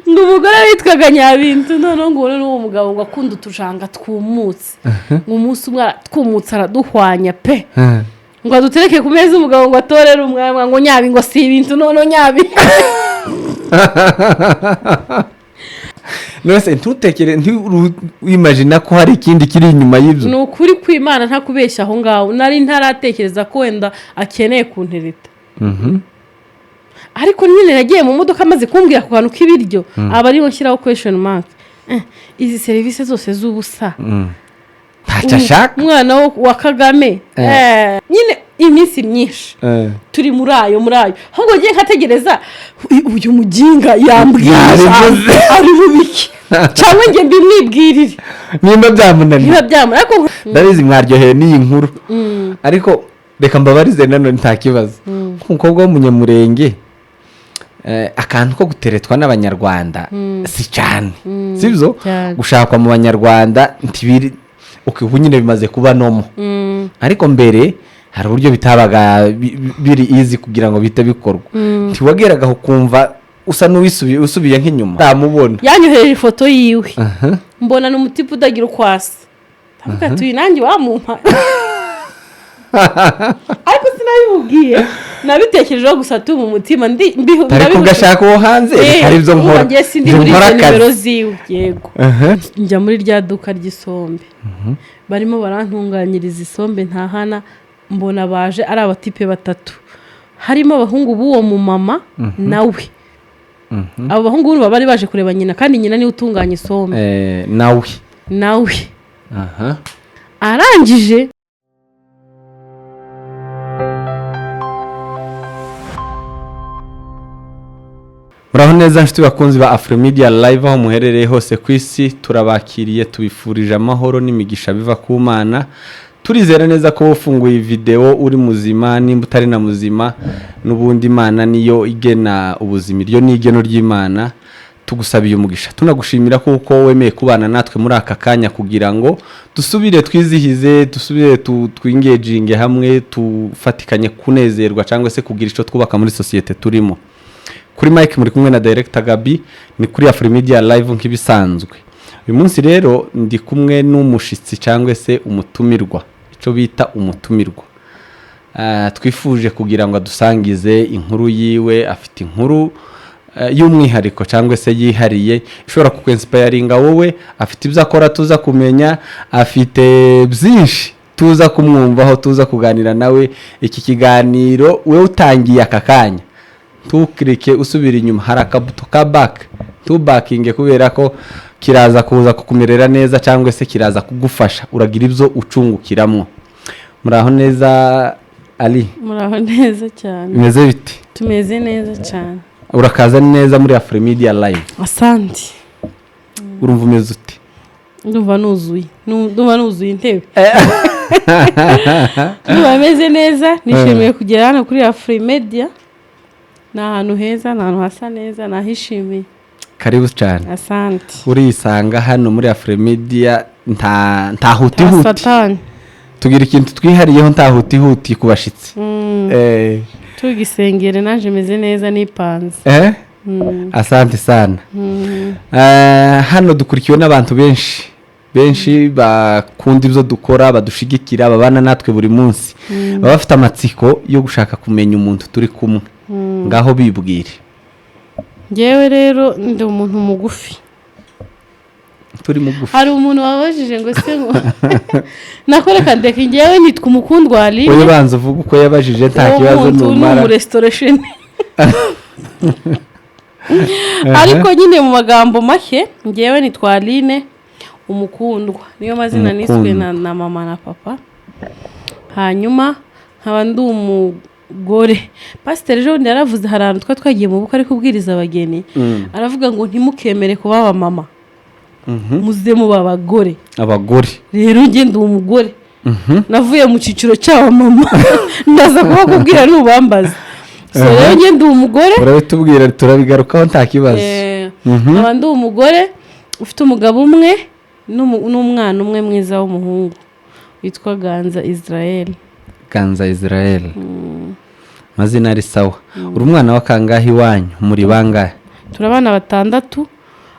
Ngo umugore witwaga Nyabintu, noneho ngo ubone n'uwo mugabo ngo akunda utujanga twumutse, ngo umunsi umwe aratwumutse araduhwanya pe, ngo adutereke ku meza, umugabo ngo atorere umwanya, ngo nyabi, ngo si ibintu, noneho nyabi. None ntutekere, ntiwimagina ko hari ikindi kiri inyuma y'ibyo. Ni ukuri kw'Imana, ntakubeshya, aho ngaho nari ntaratekereza ko wenda akeneye kuntereta. Ariko nyine nagiye mu modoka, amaze kumbwira ku kantu k'ibiryo, aba ariho nshyiraho question mark. Izi serivisi zose z'ubusa. Ntacyo ashaka. Umwana wa Kagame. Nyine iminsi myinshi turi muri ayo, ahubwo ngiye nkategereza uyu muginga yambwira Yabivuze. ari bubiki cyangwa njye mbimwibwirire. Nimba byamunaniye. Niba byamunaniye, ariko Ndabizi mwaryohewe n'iyi nkuru, ariko reka mbabarize nanone, nta kibazo. Nk'umukobwa w'umunyamurenge, akantu ko guteretwa n'abanyarwanda si cyane, sibyo? Cyane. Gushakwa mu banyarwanda ntibiri ubu nyine bimaze kuba normal, ariko mbere hari uburyo bitabaga biri easy kugira ngo bihite bikorwa. Ntiwageragaho ukumva usa n'uwisubiye, usubiye nk'inyuma ntamubona? Yanyohereje ifoto yiwe, mbona ni umutipe utagira uko asa, ndavuga ati uyu nanjye wamumpa, ariko sinabimubwiye, nabitekerejeho gusa tu mu mutima Ariko ugashaka uwo hanze, reka aribyo nkora. Njye sindi Njye muri nkora izo nimero akazi. ziwe, yego. Njya muri rya duka ry'isombe, barimo barantunganyiriza isombe ntahana, mbona baje ari abatipe batatu, harimo abahungu b'uwo mumama nawe. Abo bahungu b'ubu bari baje kureba nyina, kandi nyina niwe utunganya isombe. Nawe. Nawe. Arangije. Muraho neza nshuti bakunzi ba Afromedia Live, aho muherereye hose ku isi, turabakiriye, tubifurije amahoro n'imigisha biva ku Mana. Turizera neza ko ufunguye video uri muzima, nimba utari na muzima n'ubundi Imana niyo igena ubuzima, iryo ni igeno ry'Imana. Tugusabiye umugisha, tunagushimira kuko wemeye kubana natwe muri aka kanya kugira ngo dusubire twizihize, dusubire twingeginge hamwe, tufatikanye kunezerwa cyangwa se kugira icyo twubaka muri sosiyete turimo. Kuri mic muri kumwe na Director Gabi, ni kuri Afromedia Live nk'ibisanzwe. Uyu munsi rero ndi kumwe n'umushitsi cyangwa se umutumirwa, icyo bita umutumirwa. Twifuje kugira ngo adusangize inkuru yiwe. Afite inkuru y'umwihariko cyangwa se yihariye ishobora kukwinspiringa wowe. Afite ibyo akora tuza kumenya, afite byinshi tuza kumwumvaho, tuza kuganira nawe. Iki kiganiro wowe utangiye aka kanya, ntukirike usubira inyuma, hari akabuto ka back, ntubakinge, kubera ko kiraza kuza kukumerera neza cyangwa se kiraza kugufasha, uragira ibyo ucungukiramo. Muraho neza Ali? Muraho neza cyane. Bimeze bite? Tumeze neza cyane. Urakaza neza muri Afromedia Live. Asante. Urumva umeze ute? Ndumva nuzuye. Ndumva nuzuye intebe, ndumva meze neza, nishimiye kugera hano kuri Afromedia. Ni ahantu heza, ni ahantu hasa neza, nahishimiye. Karibu cyane. Asante. Urisanga hano muri Afromedia, nta huti huti. Satani. Tugira ikintu twihariyeho, nta huti huti ku bashyitsi. Tugisengere, naje meze neza, nipanze. Asante sana. Hano dukurikiwe n'abantu benshi benshi bakunda ibyo dukora, badushigikira, babana natwe buri munsi, baba bafite amatsiko yo gushaka kumenya umuntu turi kumwe. Ngaho bibwire. Ngewe rero ndi umuntu mugufi. Turi mugufi. Hari umuntu wabajije ngo se ngo nakoreka ndeke, ngewe nitwa Umukundwa Aline. Wowe banza uvuge uko yabajije, nta Uwo kibazo. muntu ni Numara umurestoration, ariko nyine mu magambo make, ngewe nitwa Aline Umukundwa, niyo mazina niswe na mama na papa. Hanyuma nkaba ndi umugore. Pasiteri ejo bundi yaravuze, hari ahantu twari twagiye mu bukwe ari kubwiriza abageni, aravuga ngo ntimukemere kuba abamama, muze muba abagore. Abagore. Rero njye ndi umugore, navuye mu cyiciro cy'abamama, ndaza kubakubwira nubambaza. So rero njye ndi umugore. Urabitubwira, turabigarukaho, nta kibazo. Nkaba ndi umugore ufite umugabo umwe n'umwana umwe mwiza w'umuhungu witwa Ganza Israel. Ganza Israel, amazina ari sawa. Uri umwana wa kangahe iwanyu? Muri bangahe? Turi abana batandatu,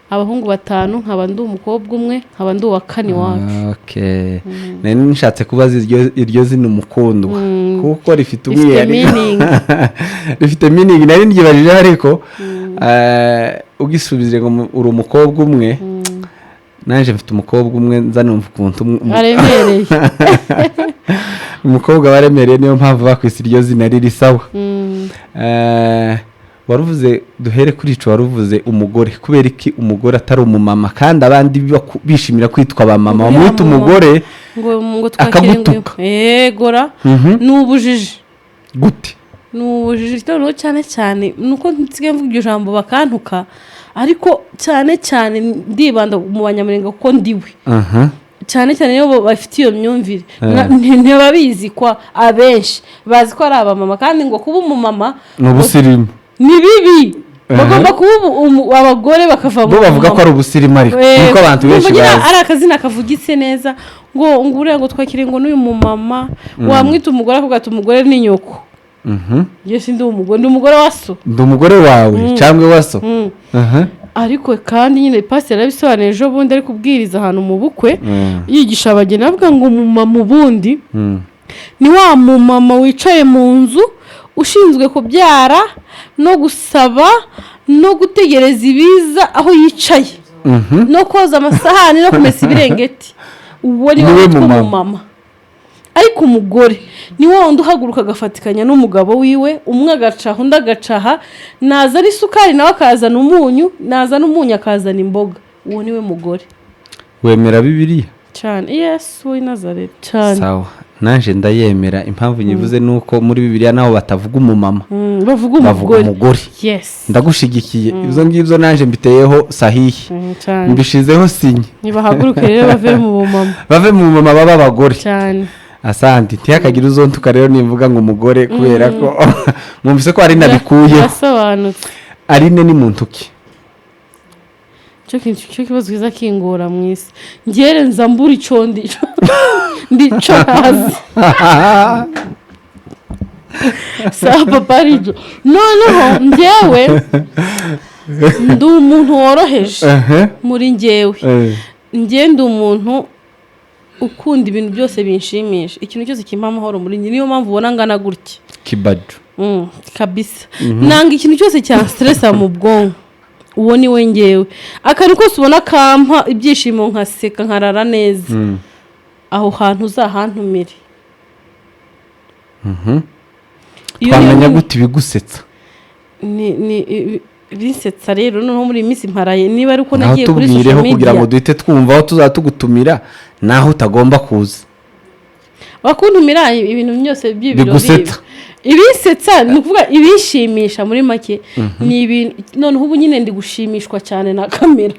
abahungu batanu, nkaba ndi umukobwa umwe, nkaba ndi uwa kane iwacu. Okay. Nari nishatse kubaza iryo zina Umukundwa, kuko rifite Rifite umwihariko. meaning. Rifite meaning. Nari ndyibajije, ariko ugisubije ngo uri umukobwa umwe, nanjye mfite umukobwa umwe, nza numva ukuntu Aremereye. umukobwa baremereye, niyo mpamvu bakwise iryo zina, riri sawa. Waruvuze, duhere kuri ico waruvuze, umugore. Kubera iki umugore atari umumama, kandi abandi bishimira kwitwa abamama? Uriya Wamwita mumama. umugore Ngo twakire ngo akagutuka. Yegora. Ni ubujiji. Gute? Ni ubujiji. Noneho cyane cyane ni uko nsigaye mvuga iryo jambo bakantuka, ariko cyane cyane ndibanda mu Banyamurenge kuko ndiwe. Cyane cyane iyo bafite iyo myumvire. Ntibabizi ko abenshi bazi ko ari abamama, kandi ngo kuba umumama Ni ubusirimu. ni bibi. Bagomba kuba abagore bakava mu Bo bavuga ko ari ubusirimu, ariko niko abantu benshi Numva nyine bazi. ari akazina kavugitse neza, ngo uriya ngo twakire ngo n'uyu mumama. Wamwita umugore akavuga ati: "Umugore ni nyoko." Njye sindi umugore, ndi umugore wa so. Ndi umugore wawe cyangwa wa so. Ariko kandi nyine pasiteri yarabisobanuye ejo bundi, ari kubwiriza ahantu mu bukwe, yigisha abageni, avuga ngo umumama ubundi ni wa mumama wicaye mu nzu, ushinzwe kubyara no gusaba no gutegereza ibiza aho yicaye, no koza amasahani no kumesa ibirengeti. Uwo ni we Niwe witwa mumama. umumama. Ariko umugore ni wa wundi uhaguruka agafatikanya n'umugabo wiwe, umwe agacaha, undi agacaha, nazana isukari nawe akazana umunyu, nazana umunyu akazana imboga. Uwo ni we mugore. Wemera Bibiliya? Cyane, Yesu w'i Nazareti, cyane. Sawa, nanjye ndayemera. Impamvu nyivuze ni uko muri Bibiliya naho batavuga umumama. Bavuga Bavuga umugore. umugore. Yes. Ndagushigikiye, ibyo ngibyo nanjye mbiteyeho sahihi. Cyane. Mbishizeho sinye. Nibahaguruke rero bave mu bumama. Bave mu mama, baba abagore. Cyane. Asante. Ntihakagire uzontuka rero nimvuga ngo umugore, kubera ko mwumvise ko ari nabikuyeho. Birasobanutse. Aline ni muntu ki? Cyo kintu, cyo kibazo kiza kingora mu isi. Ngere nza mbura ico ndico ntazi. Sa papa arijo. Noneho njyewe ndi umuntu woroheje muri njyewe. Njye ndi umuntu ukunda ibintu byose binshimisha, ikintu cyose kimpa amahoro muri njye. Niyo mpamvu ubona ngana gutya. Kibaju. Kabisa nanga ikintu cyose cya stressa mu bwonko. Uwo ni we ngewe. Akantu kose ubona kampa ibyishimo, nkaseka, nkarara neza, aho hantu uzahantumire. Iyo Twamenya gute ibigusetsa? Ni binsetsa rero, noneho muri iyi minsi mparaye, niba ari uko Naho nagiye kuri tubwireho social kugira ngo media. duhite twumva aho tuzaba tugutumira n'aho utagomba kuza. Bakuntumira ibintu byose by'ibirori. Bigusetsa. Ibisetsa, ni ukuvuga ibishimisha muri make, ni ibintu. Noneho ubu nyine ndi gushimishwa cyane na kamera,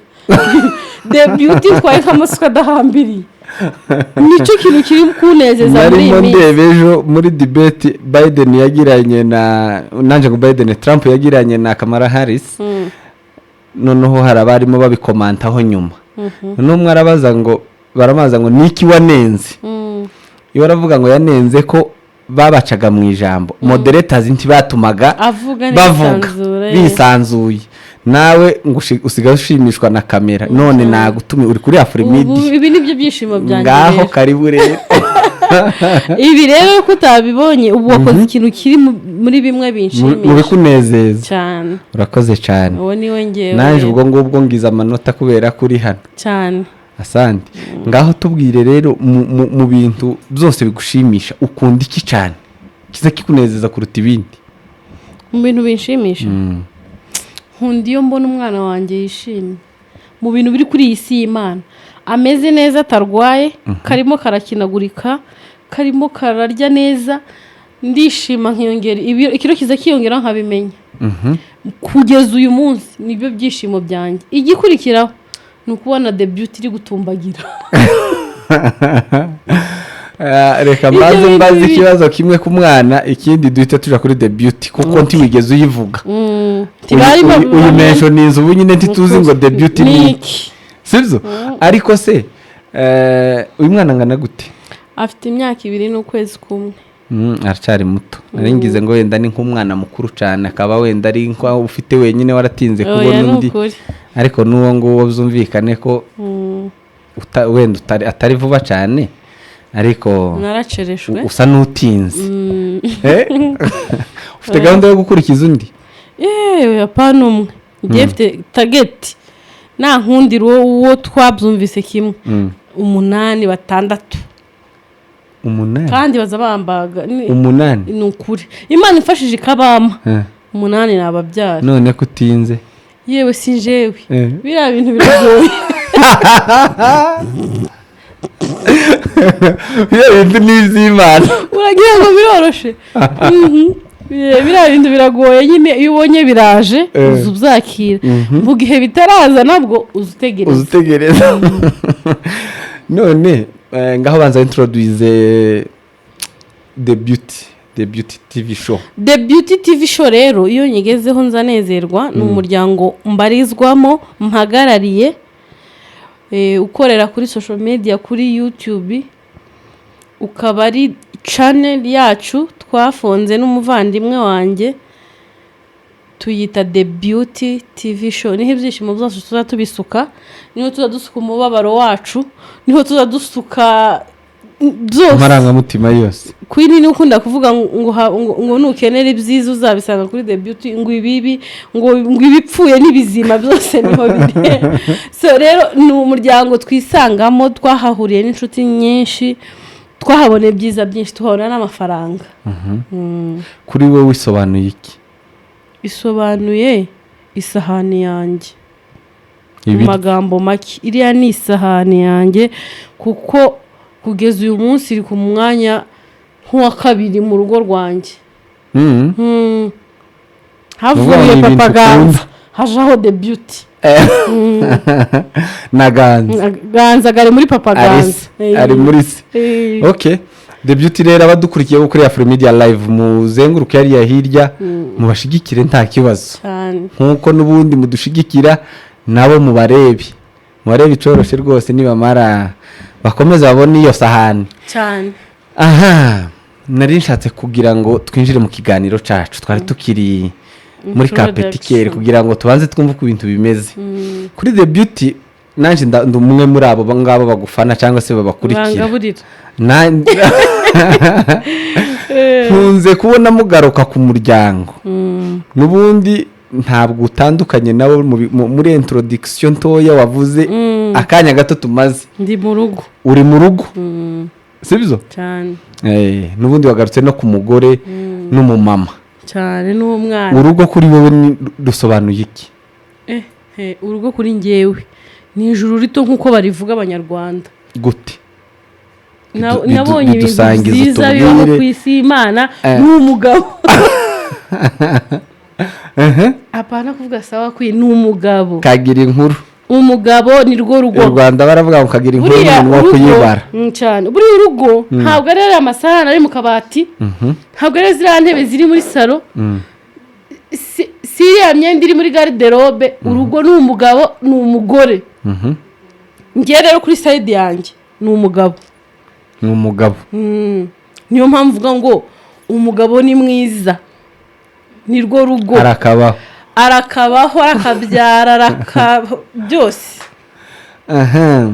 the beauty twaye nk'amasuka adahambiriye. Nicyo kintu kiri kunezeza muri iyi Narimo minsi. ndeba ejo muri debate Biden yagiranye na, nanjye ngo Biden, Trump yagiranye na Kamala Harris. Noneho hari abarimo babikomantaho nyuma. Noneho umwe arabaza ngo, barabaza ngo niki wanenze? Iyo aravuga ngo yanenze ko babacaga mu ijambo, moderators ntibatumaga Avuga bavuga nisanzure. bisanzuye. Nawe ngo usigaye ushimishwa na kamera, none nagutumiye uri kuri Ubu Afurimidiya. ibi nibyo byishimo byanjye. Ngaho Rero karibu rero. Ibi rero ko utabibonye, ubu wakoze ikintu kiri muri bimwe Mu binshimisha. bikunezeza. Cyane. Urakoze cyane. Uwo ni we ngewe. Naje ubwo ngubwo ngize amanota kubera ko uri hano. Cyane. Asante. Ngaho tubwire rero, mu bintu byose bigushimisha ukunda iki cyane kiza kikunezeza kuruta ibindi? Mu bintu binshimisha, nkunda iyo mbona umwana wanjye yishimye. Mu bintu biri kuri iyi si y'Imana, ameze neza, atarwaye, karimo karakinagurika, karimo kararya neza, ndishima nkiyongera ikiro kiza kiyongera nkabimenya. Kugeza uyu munsi nibyo byishimo byanjye. Igikurikiraho ni ukubona the beauty iri gutumbagira. Reka Ibyo mbaze bintu mbaze ikibazo kimwe ku mwana, ikindi duhite tuja kuri the beauty, kuko ntiwigeze uyivuga. Uyu mensho ni inzu, ubu nyine ntituzi ngo the beauty ni iki. Iki? Sibyo? Ariko se uyu mwana angana gute? Afite imyaka 2 n'ukwezi kumwe. Aracyari muto. Nari ngize ngo wenda ni nk'umwana mukuru cyane, akaba wenda ari nko ufite wenyine, waratinze Oya, kubona ni undi. ukuri. Ariko n'uwo nguwo byumvikane ko wenda atari vuba cyane, ariko Naracereshwe. usa n'utinze. Eh? Ufite gahunda yo gukurikiza undi? Yewe, apana umwe. Ngiye mfite target, nta nkundira uwo twabyumvise kimwe, umunani, batandatu. Umunani? Kandi baza bambaga Umunani? Ni ukuri, Imana ifashije ikabama umunani, ni ababyara. None ko utinze? Yewe, si njyewe. Biriya bintu biragoye. Biriya bintu ni iby'Imana. Uragira ngo biroroshe? Mhm. Biriya bintu biragoye nyine. Iyo ubonye biraje, uza ubyakira. Mu gihe bitaraza nabwo uza utegereza. Uza utegereza. None ngaho banza introduce The Beauty TV Show. The Beauty TV Show rero, iyo nyigezeho nzanezerwa. Ni umuryango mbarizwamo, mpagarariye, ukorera kuri social media, kuri YouTube, ukaba ari channel yacu twafunze n'umuvandimwe wanjye, tuyita The Beauty TV Show. Niho ibyishimo byose tuza tubisuka, niho tuza dusuka umubabaro wacu, niho tuza dusuka byose. Amarangamutima yose. Queen ni ukunda kuvuga ngo nukenera ibyiza uzabisanga kuri The Beauty, ngo ibibi, ngo ibipfuye n'ibizima byose niho biri. So rero ni umuryango twisangamo, twahahuriye n'inshuti nyinshi, twahabona ibyiza byinshi, tuhabona n'amafaranga. Kuri wowe isobanuye iki? Isobanuye isahani yanjye mu Ibiryo. magambo make. Iriya ni isahani yanjye, kuko kugeza uyu munsi iri ku mwanya nk'uwa kabiri mu rugo rwanjye. Ni ukuvuga ngo Havuye ni ibintu Papa Ganza, ukunda. hajaho The Beauty. Na Ganza. Ganza gari muri Papa Ari Ganza. se, ari muri se. Okay, The Beauty rero, abadukurikiye bo kuri Afro Media Live, muzenguruke hariya hirya mubashigikire, nta kibazo. Cyane. Nk'uko n'ubundi mudushigikira, nabo mubarebe, mubarebe. Icoroshe rwose, nibamara bakomeze babone iyo sahani. Cyane. Aha nari nshatse kugira ngo twinjire mu kiganiro cyacu, twari tukiri muri ka Introduction. petikeri, kugira ngo tubanze twumve uko ibintu bimeze kuri The Beauty. Nanjye ndi umwe muri abo ngabo bagufana cyangwa se babakurikira. Bangaburira. Nkunze kubona mugaruka ku muryango. N'ubundi ntabwo utandukanye nabo muri introduction ntoya wavuze, akanya gato tumaze. Ndi mu rugo. Uri mu rugo, sibyo? Cyane. N'ubundi wagarutse no ku mugore n'umumama. Cyane, n'umwana. Urugo kuri wowe rusobanuye iki? Urugo kuri njyewe ni ijuru rito, nk'uko barivuga Abanyarwanda. Gute? Nabonye ibintu Bidusangize, byiza bibaho utubwire. ku isi y'Imana, ni umugabo. Apana kuvuga sawa kwi, ni umugabo. Kagira inkuru. Umugabo ni rwo rugo. U Rwanda baravuga ngo kagira inkuru Buriya n'umunwa wo urugo kuyibara. Cyane. Buriya urugo ntabwo ari ariya masahani ari mu kabati, ntabwo ari ziriya ntebe ziri muri salo, si iriya myenda iri muri garde-robe. Urugo ni umugabo, ni umugore. Ngewe rero kuri side yanjye ni umugabo. Ni umugabo. Niyo mpamvu uvuga ngo umugabo ni mwiza, ni rwo rugo. Arakabaho. Arakabaho, arakabyara, arakabaho byose. Aha.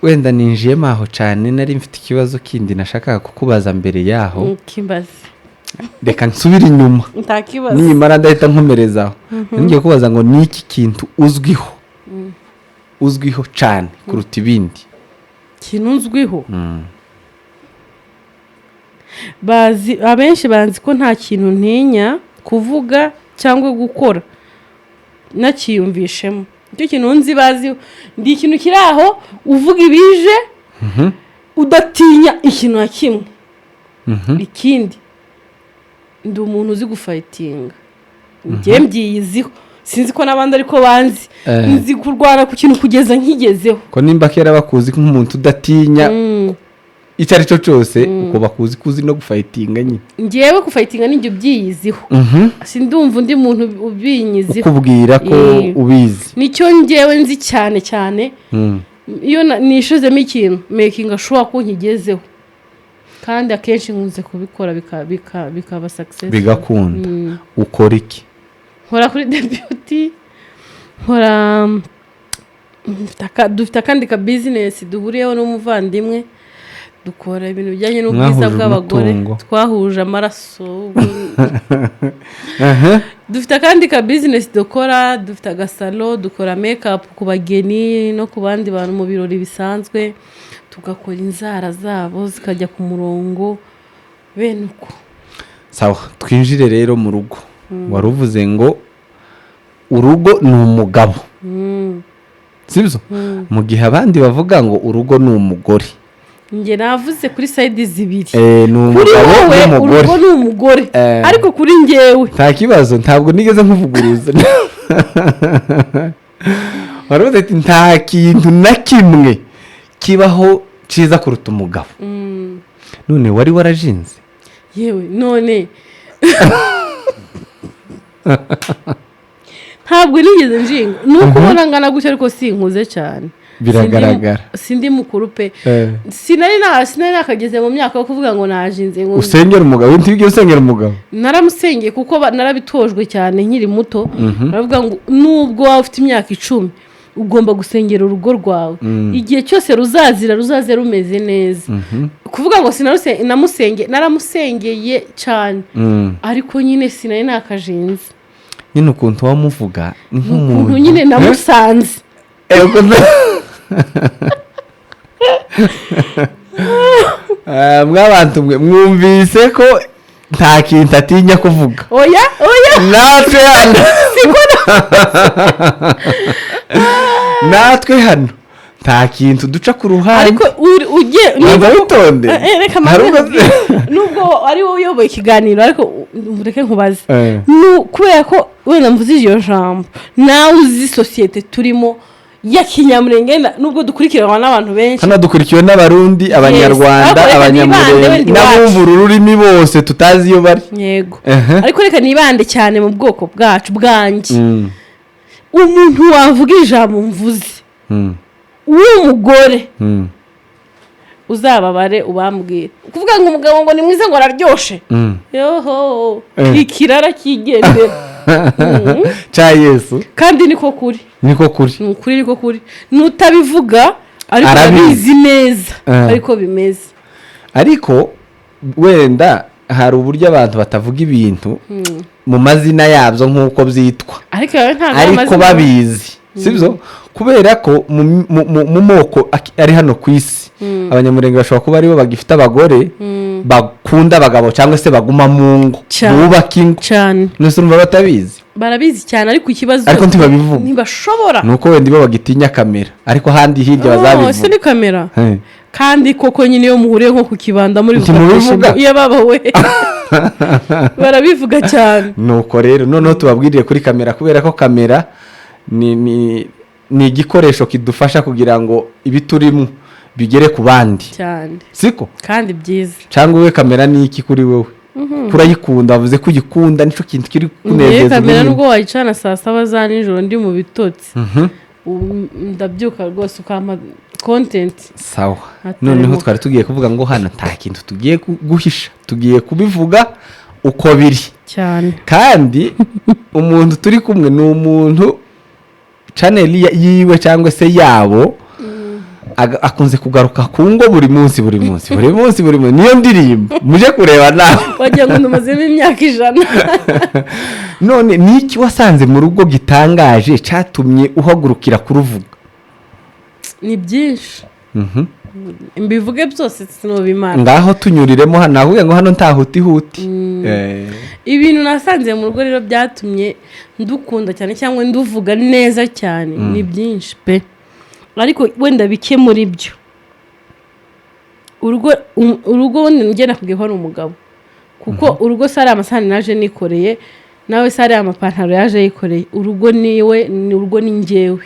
Wenda ninjiyemo aho cyane, nari mfite ikibazo kindi nashakaga kukubaza mbere yaho. Kimbaze. Reka nsubire inyuma. Nta kibazo. Nimara ndahita nkomerezaho. Ngiye kubaza ngo ni iki kintu uzwiho cyane kuruta ibindi? Ikintu nzwiho, bazi, abenshi banzi ko nta kintu ntinya kuvuga cyangwa gukora nakiyumvishemo. Nicyo kintu nzi bazi. Ndi ikintu kiri aho, uvuga ibije, udatinya ikintu na kimwe. Ikindi, ndi umuntu uzi gufightinga. Njye mbyiyiziho, sinzi ko n'abandi ariko banzi. Nzi kurwana ku kintu kugeza nkigezeho. Ko nimba kera bakuzi nk'umuntu udatinya icyo ari cyo cyose, uko bakuzi kuzi no gufightinga nyine. Ngewe gufightinga ninjye ubyiyiziho, sindumva undi muntu ubinyiziho. Ukubwira ko ubizi. Nicyo ngewe nzi cyane cyane. Iyo nishizemo ikintu, making sure ko nkigezeho. Kandi akenshi nkunze kubikora bikaba success. Bigakunda. Ukora iki? Nkora kuri The Beauty, nkora dufite akandi ka business duhuriyeho n'umuvandimwe, dukora ibintu bijyanye n'ubwiza Mwahuje bw'abagore. umutungo. Twahuje amaraso. Dufite akandi ka business dukora, dufite agasalo, dukora makeup ku bageni no ku bandi bantu mu birori bisanzwe, tugakora inzara zabo zikajya ku murongo, bene uko. Sawa, twinjire rero mu rugo. Wari uvuze ngo urugo ni umugabo, sibyo? Mu gihe abandi bavuga ngo urugo ni umugore. Njye navuze kuri side zibiri. Ni Kuri umugabo wowe n'umugore. urugo ni umugore, ariko kuri njyewe Nta kibazo, ntabwo nigeze nkuvuguruza. Wari uvuze ati nta kintu na kimwe kibaho cyiza kuruta umugabo. None wari warajinze? Yewe, none ntabwo nigeze njinga. Ni uko ubona ngana gutya, ariko sinkuze cyane. Biragaragara. Sindi mukuru pe. Sinari nakageze mu myaka yo kuvuga ngo najinze ngo Usengera umugabo? Ntibigeze usengera umugabo? Naramusengeye, kuko narabitojwe cyane nkiri muto. Baravuga ngo nubwo waba ufite imyaka 10, ugomba gusengera urugo rwawe, igihe cyose ruzazira ruzaze rumeze neza. Kuvuga ngo naramusengeye cyane, ariko nyine sinari nakajinze. Nyine ukuntu wamuvuga ni ukuntu nk'umuntu nyine namusanze. Mwabantu mwe, mwumvise ko nta kintu atinya kuvuga. Oya, oya. Natwe hano nta kintu duca ku ruhande. Ariko ugiye Banza witonde. Reka Hari mbanze ubwo- nkubwire. Nubwo ari wowe uyoboye ikiganiro, ariko reke nkubaze. Kubera ko wenda mvuze iryo jambo, nawe uzi sosiyete turimo ya kinyamurenge, nubwo dukurikiranwa n'abantu benshi. Hano dukurikiwe n'Abarundi, Abanyarwanda, Ariko reka nibande Abanyamurenge wenda iwacu. n'abumva uru rurimi bose tutazi iyo bari. Yego. Ariko reka nibande cyane mu bwoko bwacu, bwanjye. Umuntu wavuga ijambo mvuze w'umugore, uzababare ubambwire. Kuvuga ngo umugabo ngo ni mwiza, ngo araryoshe, yoho, ikirara kigendera. Cya Yesu. Kandi niko kuri. Niko kuri. Ni ukuri, niko kuri, nutabivuga ariko Arabizi. arabizi neza, ariko bimeze. Ariko wenda hari uburyo abantu batavuga ibintu mu mazina yabyo nk'uko byitwa, ariko yawe ntabwo ari ariko amazina. babizi, sibyo? Kubera ko mu moko ari hano ku isi, Abanyamurenge bashobora kuba aribo bagifite abagore bakunda abagabo, cyangwa se baguma mu ngo, Cyane. bubaka ingo. Cyane. None urumva batabizi? Barabizi cyane, ariko ikibazo Ariko ntibabivuga. Ntibashobora. Ni uko wenda ibo bagitinya kamera, ariko ahandi hirya Oh, ese bazabivuga. ni kamera. Kandi koko nyine iyo muhuriye nko ku kibanda muri Ntimubivuga? Iyo baba we barabivuga cyane. Nuko rero noneho tubabwirire kuri kamera, kubera ko kamera ni igikoresho kidufasha kugira ngo ibiturimo bigere ku bandi. Cyane. Siko? Kandi byiza. Cyangwa wowe kamera ni iki kuri wowe? Kurayikunda, wavuze ko uyikunda, nicyo kintu kiri Ngewe kunezeza kamera ubundi. nubwo wayicana saa 7 za nijoro ndi mu bitotsi, ubu ndabyuka rwose ukampa content. Sawa. Hatarimo. Noneho twari tugiye kuvuga ngo hano nta kintu tugiye guhisha, tugiye kubivuga uko biri. Cyane. Kandi umuntu turi kumwe ni umuntu channel yiwe cyangwa se yabo akunze kugaruka ku ngo buri munsi, buri munsi, buri munsi, buri munsi, niyo ndirimbo muje kureba nawe. Wagira ngo ndumazemo imyaka 100. None ni iki wasanze mu rugo gitangaje cyatumye uhagurukira kuruvuga? Ni byinshi. Mbivuge byose sinubimara. Ngaho tunyuriremo hano, navuga ngo hano nta huti huti. Ibintu nasanze mu rugo rero byatumye ndukunda cyane cyangwa nduvuga neza cyane ni byinshi pe, ariko wenda bike muri byo, urugo wenda njye nakubwiye ko ari umugabo, kuko urugo si ari amasahani naje nikoreye, nawe si ari amapantaro yaje yikoreye. Urugo niwe, ni urugo ni njyewe.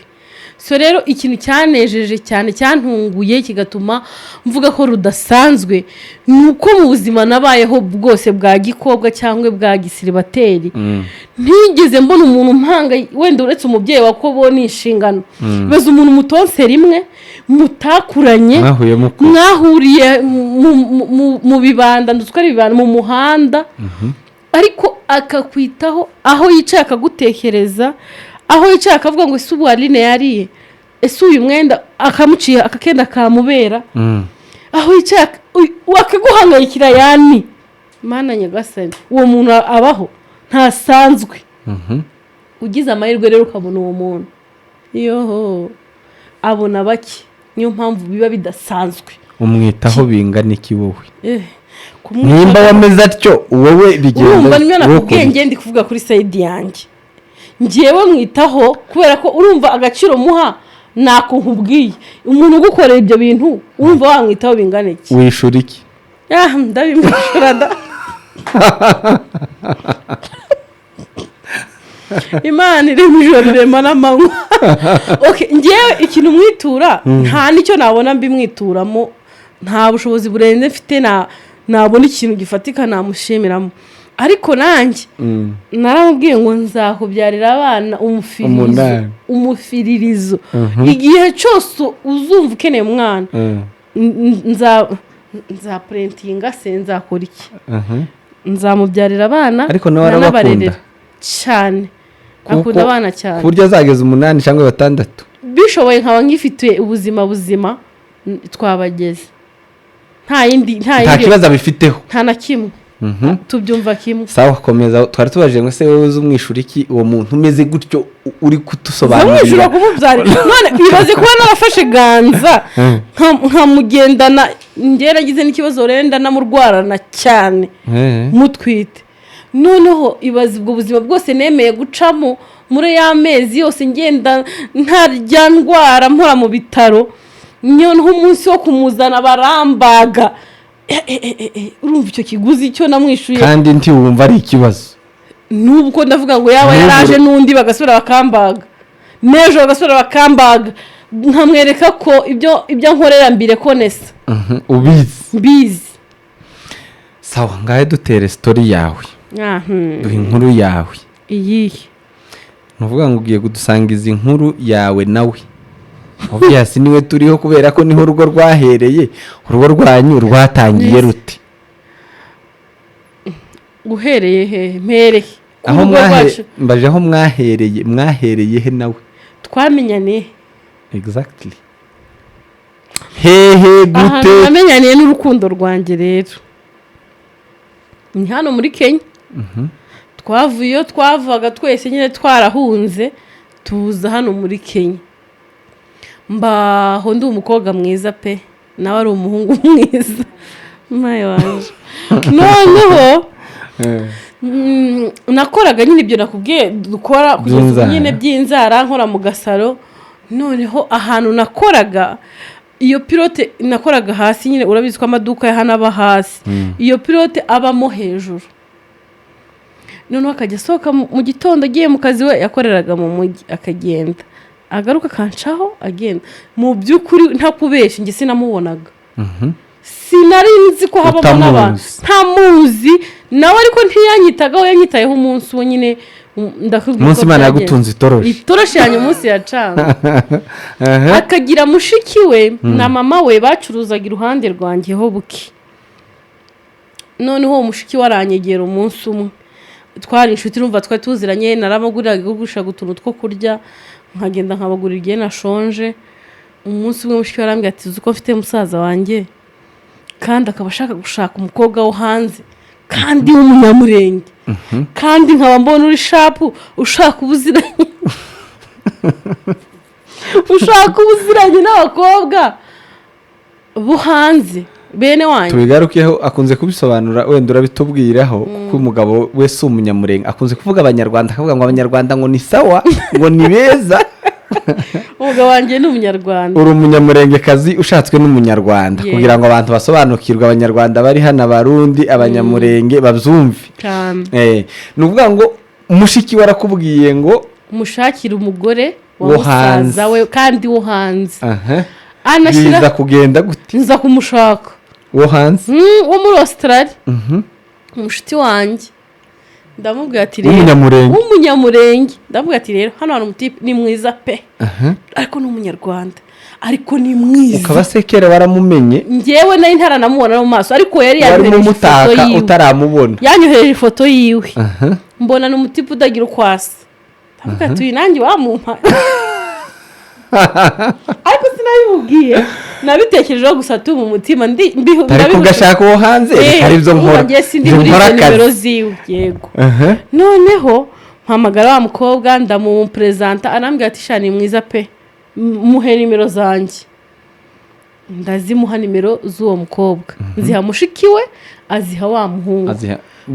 So rero ikintu cyanejeje cyane, cyantunguye, kigatuma mvuga ko rudasanzwe, ni uko mu buzima nabayeho bwose bwa gikobwa cyangwa bwa gisiribateri, ntigeze mbona umuntu mpanga, wenda uretse umubyeyi wa ko ni inshingano. Baza umuntu mutonse rimwe, mutakuranye, Mwahuye mukuru. Mwahuriye mu bibanda, ndetse ari ibibanda mu muhanda, ariko akakwitaho, aho yicaye akagutekereza, aho yicaye akavuga ngo: "Ese ubu Aline yariye? Ese uyu mwenda?" Akamuciye akakenda kamubera. Aho yicaye akaguhangayikira. Yani Mana nyagasani, uwo muntu abaho ntasanzwe. Ugize amahirwe rero ukabona uwo muntu, yoho, abona bake, niyo mpamvu biba bidasanzwe. Umwitaho bingana iki wowe? Kumwitaho- Nimba wameze atyo wowe bigenda Urumva, niyo wowe nakubwiye, ukora ngiye ndi kuvuga kuri side yanjye. Ngewe mwitaho kubera ko urumva agaciro muha ntako nkubwiye. Umuntu ugukorera ibyo bintu, urumva wamwitaho bingana iki? Iki? Wishura iki? Ah, ndabimwishura da. Imana irema ijoro, irema n'amanywa. Okay, ngewe ikintu mwitura, nta n'icyo nabona mbimwituramo, nta bushobozi burenze mfite nabona ikintu gifatika namushimiramo. Ariko nanjye naramubwiye ngo nzakubyarira abana umufiririzo. 8. Umufiririzo. Igihe cyose uzumva ukeneye umwana, nzapurentinga se, nzakora iki, nzamubyarira abana. Ariko nawe arabakunda? Nanabarerera cyane. Akunda abana cyane. Ku buryo azageza 8 cyangwa 6? Bishoboye nkaba ngifite ubuzima buzima, twabageze nta yindi, nta Nta yindi. kibazo abifiteho? Nta na kimwe. Tubyumva kimwe. Sawa, komeza. Twari tubajije ngo ese wowe uzi umwishura iki uwo muntu umeze gutyo uri Zamwishyura kudusobanurira? Kumubyarira none ibaze kuba narafashe Ganza nkamugendana. Njye nagize n'ikibazo rero, ndanamurwarana cyane mutwite. Noneho ibaze ubwo buzima bwose nemeye gucamo muri ya mezi yose, ngenda ntarya, ndwara, mpora mu bitaro. Noneho umunsi wo kumuzana barambaga. Urumva icyo kiguzi cyo namwishuye? Kandi ntiwumva ari ikibazo? Nubwo ndavuga ngo yaba yaraje n'undi bagasubira bakambaga, n'ejo bagasubira bakambaga, nkamwereka ko ibyo nkorera mbire konesa. Ubizi. Mbizi. Sawa, ngahe dutere story yawe. Duha inkuru yawe. Iyihe? Ni ukuvuga ngo ugiye kudusangiza inkuru yawe nawe. Obvious niwe turiho kubera ko niho urugo rwahereye. Urugo rwanyu rwatangiye rute? Uhereye hehe? Mpereye ku Aho rugo rwacu? Mbaje aho mwahereye, mwahereye he nawe? Twamenyaniye Exactly, hehe? Ahantu Gute? namenyaniye n'urukundo rwanjye rero ni hano muri Kenya. Twavuye iyo twavaga twese nyine twarahunze, tuza hano muri Kenya. Mbaho ndi umukobwa mwiza pe, nawe ari umuhungu mwiza mawe wanje. Noneho nakoraga nyine ibyo nakubwiye dukora kugeza ubu. By'inzara. Nyine by'inzara, nkora mu gasaro. Noneho ahantu nakoraga, iyo pilote nakoraga hasi nyine, urabizi ko amaduka ya hano aba hasi, iyo pilote abamo hejuru. Noneho akajya asohoka mu gitondo agiye mu kazi, we yakoreraga mu mujyi, akagenda agaruka akancaho agenda. Mu by'ukuri ntakubeshya, njye sinamubonaga, sinari nzi ko habamo n'abantu. Utamuzi. Ntamuzi nawe, ariko ntiyanyitagaho. Yanyitayeho umunsi wo nyine, ndakubwira Umunsi uko Imana byagenze. yagutunze itoroshi. Itoroshi yanjye umunsi yacana, akagira mushiki we na mama we bacuruzaga iruhande rwanjye ho buke. Noneho uwo mushiki we aranyegera umunsi umwe. Twari inshuti, urumva twari tuziranye, naramuguriraga, gugurishaga utuntu two kurya, nkagenda nkabagurira igihe nashonje. Umunsi umwe mushiki we arambwira ati: "Uzi ko mfite musaza wanjye kandi akaba ashaka gushaka umukobwa wo hanze kandi w'umunyamurenge, kandi nkaba mbona uri sharp, ushaka ubuziranye n'abakobwa bo hanze bene wanyu?" Tubigarukeho, akunze kubisobanura, wenda urabitubwiraho, kuko umugabo we si umunyamurenge. Akunze kuvuga abanyarwanda, akavuga ngo abanyarwanda ngo ni sawa, ngo ni beza. Umugabo wanjye ni umunyarwanda. Uri umunyamurengekazi ushatswe n'umunyarwanda. Kugira ngo abantu basobanukirwe, abanyarwanda bari hano, abarundi, abanyamurenge babyumve. Cyane. Ni ukuvuga ngo mushiki we arakubwiye ngo umushakire umugore. wa Wo musaza hanze. we, kandi wo hanze. Anashyira Biza kugenda gute? Nza kumushaka. Wo hanze? Wo muri Australia, umushuti wanjye. Ndamubwira ati rero W'umunyamurenge? W'umunyamurenge. Ndamubwira ati rero hano hari umutipe, ni mwiza pe, ariko ni umunyarwanda, ariko ni mwiza. Ukaba se kera waramumenye? Njyewe nari ntaranamubona no mu maso, ariko yari Warimo yanyohereje ifoto umutaka yiwe. Utaramubona? Yanyohereje ifoto yiwe, mbona ni umutipe utagira uko asa. Ndavuga ati uyu nanjye wamumpa, ariko sinabimubwiye, nabitekerejeho gusa tu mu mutima Ariko ugashaka uwo hanze. Reka aribyo urumva nkora. njye sindi Nje muri nkora izo nimero akazi. ziwe, yego. Noneho mpamagara wa mukobwa, ndamuperezanta, arambwira ati sha ni mwiza pe, muhe nimero zanjye. Ndazimuha, nimero z'uwo mukobwa nziha mushiki we, aziha wa muhungu.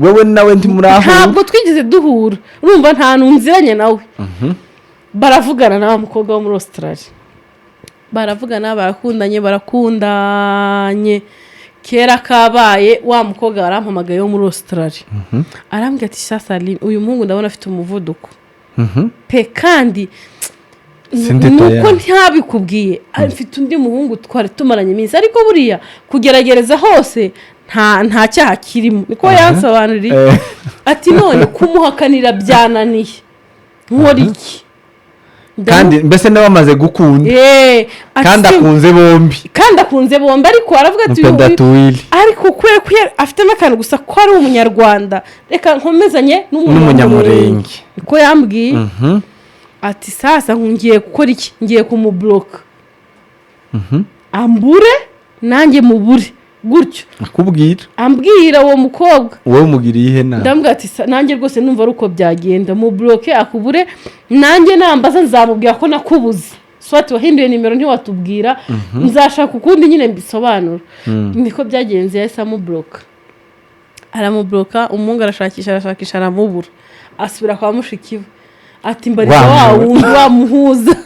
Wowe nawe ntimurahura? Ntabwo twigeze duhura, urumva nta nziranye nawe. Baravugana na wa mukobwa wo muri Australia, baravugana, barakundanye, barakundanye. Kera kabaye, wa mukobwa warampamagaye wo muri Australia, arambwira ati sasa Aline, uyu muhungu ndabona afite umuvuduko pe, kandi Sindi nuko tayari. ntabikubwiye, mfite undi muhungu twari tumaranye iminsi, ariko buriya kugeragereza hose nta cyaha kirimo, niko yansobanuriye. Ati none kumuhakanira byananiye, nkora iki? Kandi mbese nawe amaze gukunda? Ati Kandi akunze bombi. Kandi akunze bombi, ariko aravuga ati Mupenda tuwili. Ariko kubera ko afitemo akantu gusa ko ari umunyarwanda, reka nkomezanye N'umunyamurenge. n'umunyamurenge, niko yambwiye. Ati sasa ngiye gukora iki? Ngiye kumuburoka, ambure nanjye mubure gutyo. Akubwira? Ambwira uwo mukobwa. Wowe umugiriye iyihe nama? Ndamubwira ati nanjye rwose numva ari uko byagenda, muburoke akubure, nanjye nambaza nzamubwira ko nakubuze, swati wahinduye nimero ntiwatubwira, nzashaka ukundi nyine mbisobanura. Niko byagenze, yahise amuburoka, aramuburoka. Umuhungu arashakisha, arashakisha, aramubura, asubira kwa mushiki we, ati mbariza Wa wa muntu. wundi wamuhuza,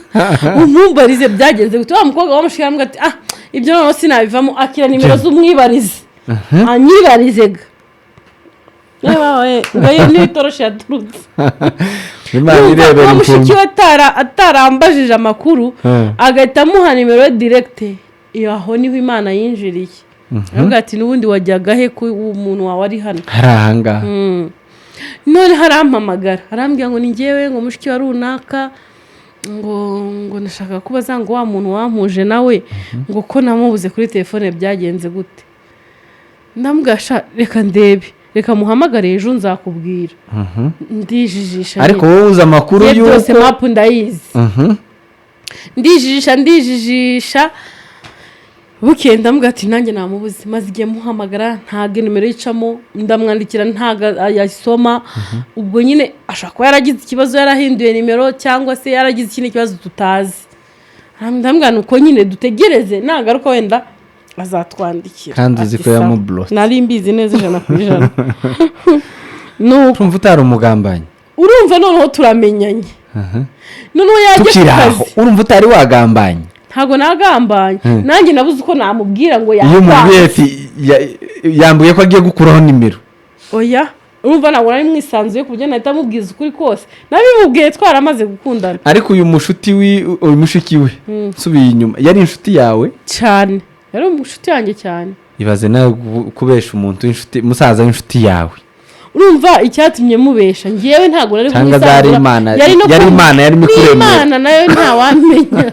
umumbarize byagenze gute. Wa mukobwa wa mushiki we aramubwira ati ah, ibyo noneho sinabivamo, akira nimero z'umwibarize, anyibarize ga. Yewe, ngo iyo niyo itoroshi yaturutse. Imana Urumva irebera kuba mushiki ukuntu we atarambajije amakuru, agahita amuha nimero ye direct, iyo aho niho Imana yinjiriye, aravuga ati n'ubundi wajyaga he ko umuntu wawe ari hano? Hari ahangaha. None harampamagara, arambwira ngo ni njyewe, ngo mushiki wa runaka, ngo ndashaka kubaza ngo wa muntu wampuje nawe, ngo ko namubuze kuri telefone, byagenze gute? Ndamubwira sha reka ndebe, reka muhamagare ejo nzakubwira. Ndijijisha. Ariko nyine. wowe uzi amakuru Ye byose y'uko mapu ndayizi. Ndijijisha, ndijijisha, bukeye ndamubwira ati nanjye namubuze, maze igihe muhamagara ntabwo nimero yicamo, ndamwandikira ntabwo ayisoma. Ubwo nyine ashobora kuba yaragize ikibazo, yarahinduye nimero, cyangwa se yaragize ikindi kibazo tutazi. Ndamubwira ni uko nyine dutegereze, nagaruka wenda azatwandikira. Kandi uzi Ati ko sawa. yamublotse. Nari mbizi neza 100%. Nuko Urumva utari umugambanyi? Urumva noneho turamenyanye, noneho yajya ku Tukiri aho, kazi. urumva utari wagambanye? Ntabwo nagambanye. Nanjye nabuze uko namubwira ngo Iyo umubwiye yakwanze. ati yambwiye ko agiye gukuraho nimero. Oya, urumva ntabwo nari mwisanzuye ku buryo nahita amubwiza ukuri kose. Nabimubwiye twaramaze gukundana. Ariko uyu mushuti wi uyu mushiki we, nsubiye inyuma, yari inshuti yawe? Cyane, yari umushuti yanjye cyane. Ibaze nawe kubesha umuntu w'inshuti, musaza w'inshuti yawe. Urumva icyatumye mubesha, ngewe ntabwo nari Cyangwa zari kumwisanzura. Imana, Yari no yari Imana yarimo ikuremera. N'Imana nayo ntawamenya.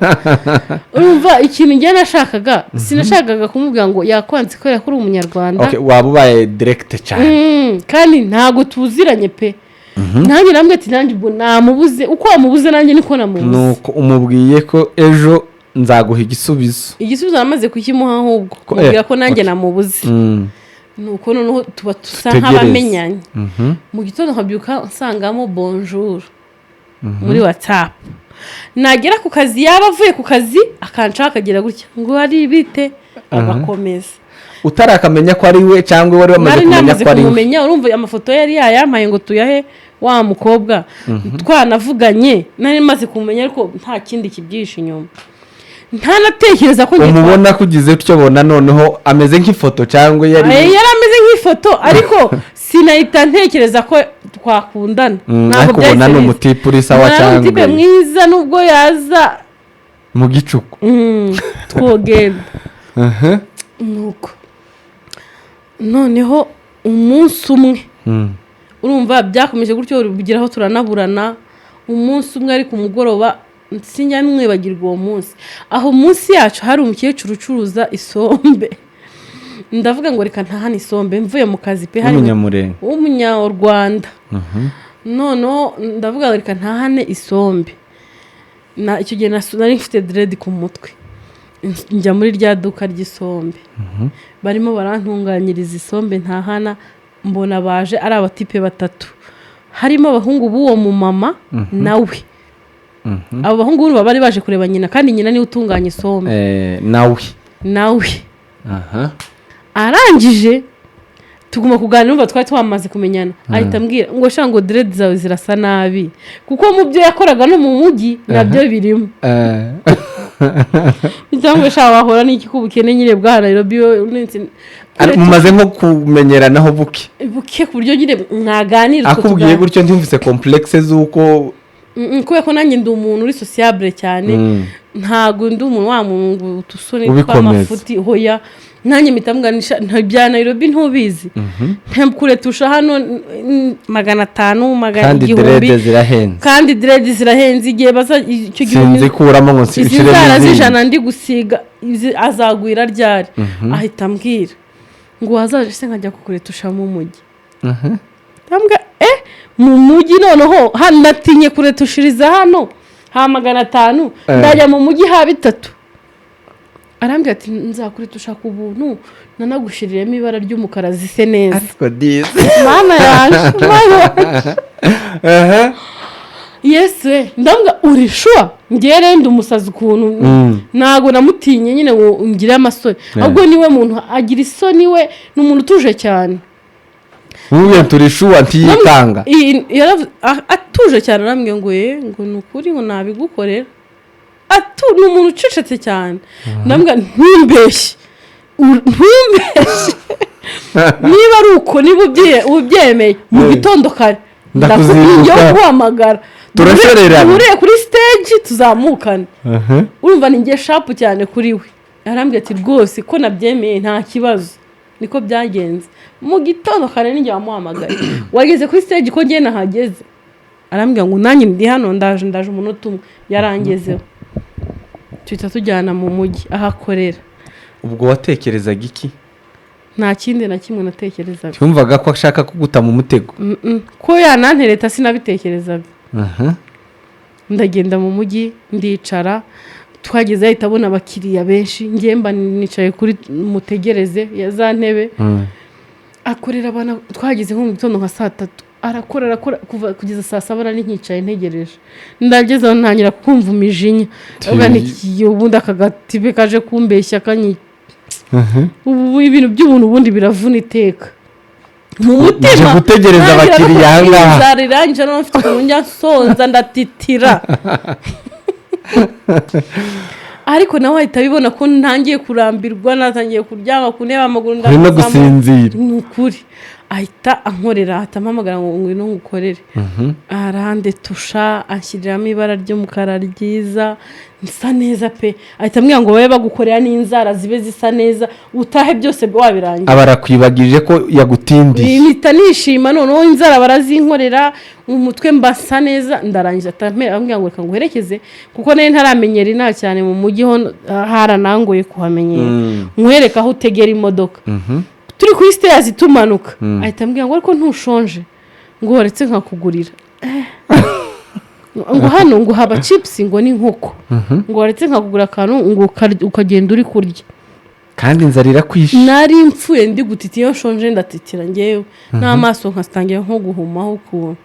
Urumva ikintu njye nashakaga, sinashakaga kumubwira ngo yakwanze kubera ko uri umunyarwanda. Okay, waba ubaye direct cyane. Kandi ntabwo tuziranye pe. Nanjye namwe ati nanjye ubwo namubuze, uko wamubuze nanjye niko namubuze. Nuko umubwiye ko ejo nzaguha igisubizo. Igisubizo namaze kukimuha ahubwo, mubwira ko nanjye namubuze. Nuko noneho tuba dusa Tutegereze. nk'abamenyanye. Mu gitondo nkabyuka nsangamo bonjour muri WhatsApp, nagera ku kazi, yaba avuye ku kazi akancaho, akagira gutya ngo ari bite, agakomeza. Utarakamenya ko ari we, cyangwa wari wamaze Nari kumenya namaze ko ari we? kumumenya. Urumva amafoto yari yayampaye ngo tuyahe wa mukobwa, twanavuganye, nari maze kumumenya, ariko nta kindi kibyihishe inyuma, ntanatekereza ko njye Umubona ko ugize utyo, bona noneho ameze nk'ifoto cyangwa yari Yari ameze nk'ifoto. n'ifoto, ariko sinahita ntekereza ko twakundana. Ntabwo Ariko ubona byahise ni biza. umutipe uri sawa Mbona ari cyangwa umutipe mwiza, nubwo yaza mu gicuku. Twogenda. Nuko noneho umunsi umwe, urumva byakomeje gutyo, bigeraho turanaburana. Umunsi umwe, ariko umugoroba, sinjya mwibagirwa uwo munsi. Aho munsi yacu hari umukecuru ucuruza isombe. Ndavuga ngo reka ntahane isombe mvuye mu kazi pe, hari W'umunyamurenge? W'umunyarwanda. Noneho ndavuga ngo reka ntahane isombe. Na icyo gihe nari mfite dread ku mutwe. Njya muri rya duka ry'isombe, barimo barantunganyiriza isombe ntahana. Mbona baje ari abatipe batatu, harimo abahungu b'uwo mumama nawe. Abo bahungu urumva bari baje kureba nyina, kandi nyina niwe utunganya isombe. Nawe? Nawe. Aha. Arangije tuguma kuganira, urumva twari twamaze kumenyana. Ahita ambwira ngo sha, ngo dread zawe zirasa nabi, kuko mu byo yakoraga no mu mujyi nabyo birimo. Cyangwa sha, wahora n'iki ko ubukene nyine bwa Nairobi Mumaze nko kumenyeranaho buke. Buke, ku buryo nyine mwaganira utwo Akubwiye gutyo, ntimvise complexe z'uko Kubera ko nanjye ndi umuntu uri sociable cyane. Ntabwo ndi umuntu wa muntu ngo utusoni Ubikomeza. tw'amafuti, hoya. Nanjye mpita mganisha nta bya Nairobi ntubizi, kuretusha hano 500, magana Kandi 1000. Dread zirahenze. Kandi dread zirahenze. Igihe baza icyo gihumbi Sinzi kuramo ngo izi nshiremo nzara izindi. z'ijana ndi gusiga azagwira ryari? Ahita ambwira ngo wazaje se nkajya kukuretusha mu mujyi. Ndambwira mu mujyi noneho hano natinye kuretushiriza hano ha 500, ndajya mu mujyi ha bitatu. Arambwira ati nzakuretusha ku buntu, nanagushiriremo ibara ry'umukara zise neza. Ariko disi. Mana yanjye, Mana yanjye! Yesu we! Ndambwira uri sure? Ngewe rero ndi umusazi ukuntu. Ntabwo namutinye nyine ngo ngire amasoni, ahubwo niwe muntu agira isoni, we ni umuntu utuje cyane. Nk'ubu turi sure, ntiyikanga. Atuje cyane, arambwira ngo ye, ngo ni ukuri, ngo nabigukorera. Ni umuntu ucecetse cyane. Ndambwira ntumbeshye, ntumbeshye, niba ari uko, niba ubyemeye, mu gitondo kare Ndakuzinduka. ndakubwiye guhamagara. Turashorerana. Duhuriye kuri stage tuzamukane. Urumva ni ngiye sharp cyane kuri we. Arambwira ati rwose ko nabyemeye, nta kibazo. Niko byagenze. Mu gitondo kare ninjye wamuhamagaye, wageze kuri stage ko ngiye nahageze? Arambwira ngo nanjye ndi hano, ndaje, ndaje umunota umwe. Yarangezeho, tuhita tujyana mu mujyi aho akorera. Ubwo watekerezaga iki? Nta kindi na kimwe natekerezaga. Yumvaga ko ashaka kuguta mu mutego. Ko yanantereta sinabitekerezaga. Ndagenda mu mujyi, ndicara. Twageze ahita abona abakiriya benshi, ngiye mba nicaye kuri mutegereze ya za ntebe. Akorera abantu. Twageze nko mu gitondo nka saa 3, arakora, arakora kuva kugeza saa 7. Nari nkicaye ntegereje. Ndageze aho ntangira kumva imijinya. Ndavuga nti ubundi aka gatibe kaje kumbeshya kanyi, ubu ibintu by'ubuntu ubundi biravuna iteka mu mutima. Nje gutegereza Ntangira no abakiriya aha ngaha. Inzara irangije, noneho mfite ukuntu njya nsonza, ndatitira. Ariko nawe ahita abibona ko ntangiye kurambirwa, natangiye kuryama ku ntebe, amaguru Uri no ndazamura. gusinzira. Ni ukuri, ahita ankorera, ahita ampamagara ngo ngwino ngukorere. Arandetusha, anshyiriramo ibara ry'umukara ryiza, nsa neza pe. Ahita ambwira ngo babe bagukorera n'inzara zibe zisa neza, utahe byose wabirangiye. Aba arakwibagije ko yagutindiye. Mpita nishima. Noneho inzara barazinkorera, umutwe mbasa neza, ndarangiza. Ambwira ngo reka nguherekeze, kuko nari ntaramenyera inaha cyane mu mujyi ho haranangoye kuhamenyera, nkwereka aho utegera imodoka. Turi kuri stairs tumanuka, ahita ambwira ngo ariko ntushonje, ngo waretse nkakugurira, ngo hano ngo haba chips, ngo n'inkoko, ngo waretse nkakugura akantu, ngo ukagenda uri kurya. Kandi inzara irakwishe. Nari mfuye, ndi gutitira. Iyo nshonje ndatitira ngewe, n'amaso nkatangira nko guhumaho ukuntu.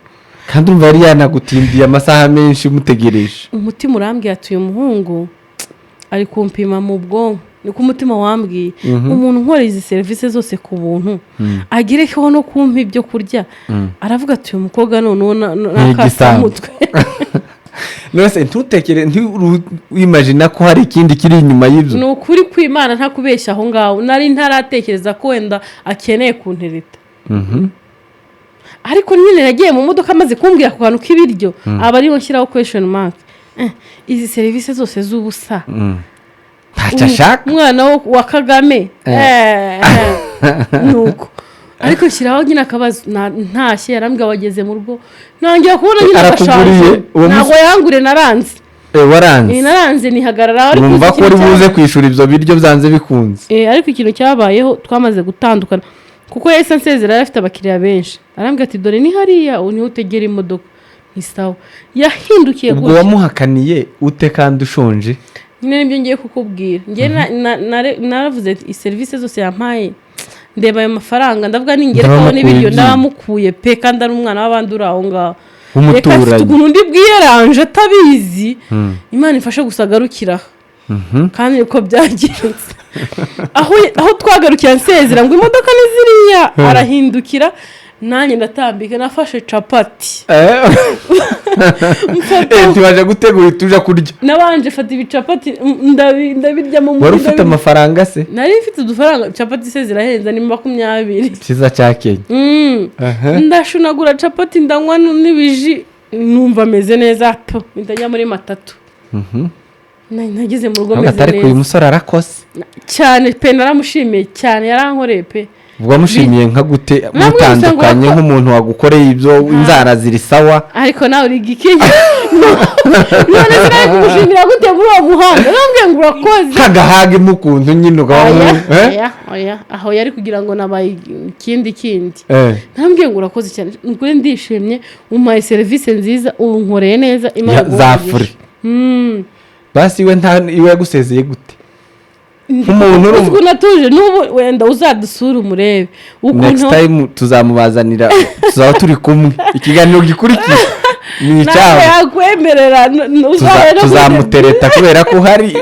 Kandi umva yari yanagutindiye amasaha menshi umutegereje. Umutima urambwiye ati uyu muhungu ari kumpima mu bwonko. Niko umutima wambwiye. Umuntu nkora izi serivisi zose ku buntu, agerekeho no kumpa ibyo kurya, aravuga ati uyu mukobwa noneho Ni igisambo. n'akasamutwe. None ntutekere, ntiwimagina ko hari ikindi kiri inyuma y'ibyo? Ni ukuri kw'Imana, ntakubeshya, aho ngaho nari ntaratekereza ko wenda akeneye kuntereta. Ariko nyine nagiye mu modoka, amaze kumbwira ku kantu k'ibiryo, aba ariho nshyiraho question mark. Izi serivisi zose z'ubusa. Ntacyo ashaka. Umwana wa Kagame. Nuko ariko nshyiraho nyine akabazo. Ntashye yarambwira wageze mu rugo, ntangira kubona nyine Arakuguriye, agashaje. Uwo Ntabwo yangure, naranze. Waranze? Naranze nihagarara, ariko Wumva uzi ko uri ikintu buze kwishyura ibyo biryo byanze bikunze. Ariko ikintu cyabayeho, twamaze gutandukana, kuko yahise ansezera, yari afite abakiriya benshi, arambwira ati: "Dore ni hariya, ubu niho utegera imodoka." Ni sawa, yahindukiye Ubwo gutya. wamuhakaniye ute kandi ushonje? Nyine nibyo ngiye kukubwira. Njye naravuze nti serivisi zose yampaye, ndeba ayo mafaranga, ndavuga ningerekaho Ndabamukuye n'ibiryo ibyinyo. Ndabamukuye pe, kandi ari umwana w'abandi uri aho ngaho. Reka afite W'umuturanyi. ukuntu undi bwiyeranje atabizi, Imana ifashe gusa agarukira aha. Kandi niko byagenze. Aho twagarukira nsezera ngo imodoka ni ziriya, arahindukira, nanjye ndatambika, nafashe capati. Mfata Ntibaje gutegura ituja kurya. Nabanje fata ibicapati, ndabirya mu Wari ufite amafaranga se? Nari mfite udufaranga. Capati se zirahenze, ni 20. Cyiza cya Kenya. Ndashunagura capati, ndanywa n'ibiji, numva ameze neza po, mpita njya muri matatu. Nageze mu rugo Ntabwo meze atari uyu neza. musore arakose. Cyane pe, naramushimiye cyane, yarankoreye pe. Ubwo wamushimiye nka gute Namwe mutandukanye, gusa ngo nk'umuntu wagukoreye ibyo, inzara ziri sawa? Ariko nawe uri igikenya, none sinari kumushimira gute muri uwo muhanda? Nambwiye ngo urakoze. Kagahage mu kuntu nyine ukaba Oya. Eh? Oya, oya, aho yari kugira ngo nabaye ikindi kindi. Ntambwiye ngo urakoze cyane, ukuri ndishimye, umpaye serivisi nziza, ubu nkoreye neza, Imana iguhe Za umugisha. furi. Basi we nta iwe yagusezeye gute nk'umuntu Uzi urumva? ukuntu atuje n'ubu, wenda uzadusure umurebe Next ukuntu. time tuzamubazanira, tuzaba turi kumwe, ikiganiro gikurikira ni Ntabwo icyabo. yakwemerera uzabe no Tuzamutereta kubera ko uhari.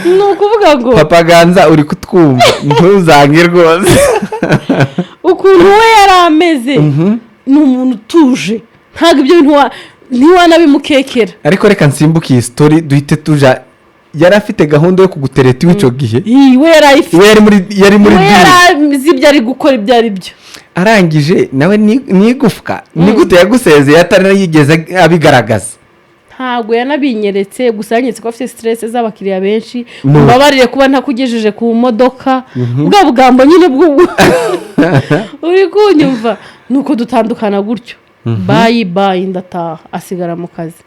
Ni ukuvuga ngo Papa Ganza, uri kutwumva, ntuzange rwose. Ukuntu we yari ameze, ni umuntu utuje, ntabwo ibyo bintu ntiwanabimukekera. Ariko reka nsimbuke iyi story, duhite tuja, yari afite gahunda yo kugutereta iwe icyo gihe? Iyi, we yari ayifite. We yari muri We deal. yari azi ibyo ari gukora ibyo ari byo. Arangije nawe ni igufwa, ni gute yagusezeye atari yigeze abigaragaza? Ntabwo yanabinyeretse, gusa yanyeretse ko afite stress z'abakiriya benshi. No. Mbabarire kuba ntakugejeje ku modoka, bwa bugambo nyine bw'ubu uri kunyumva. Nuko dutandukana gutyo, bye bye, ndataha, asigara mu kazi.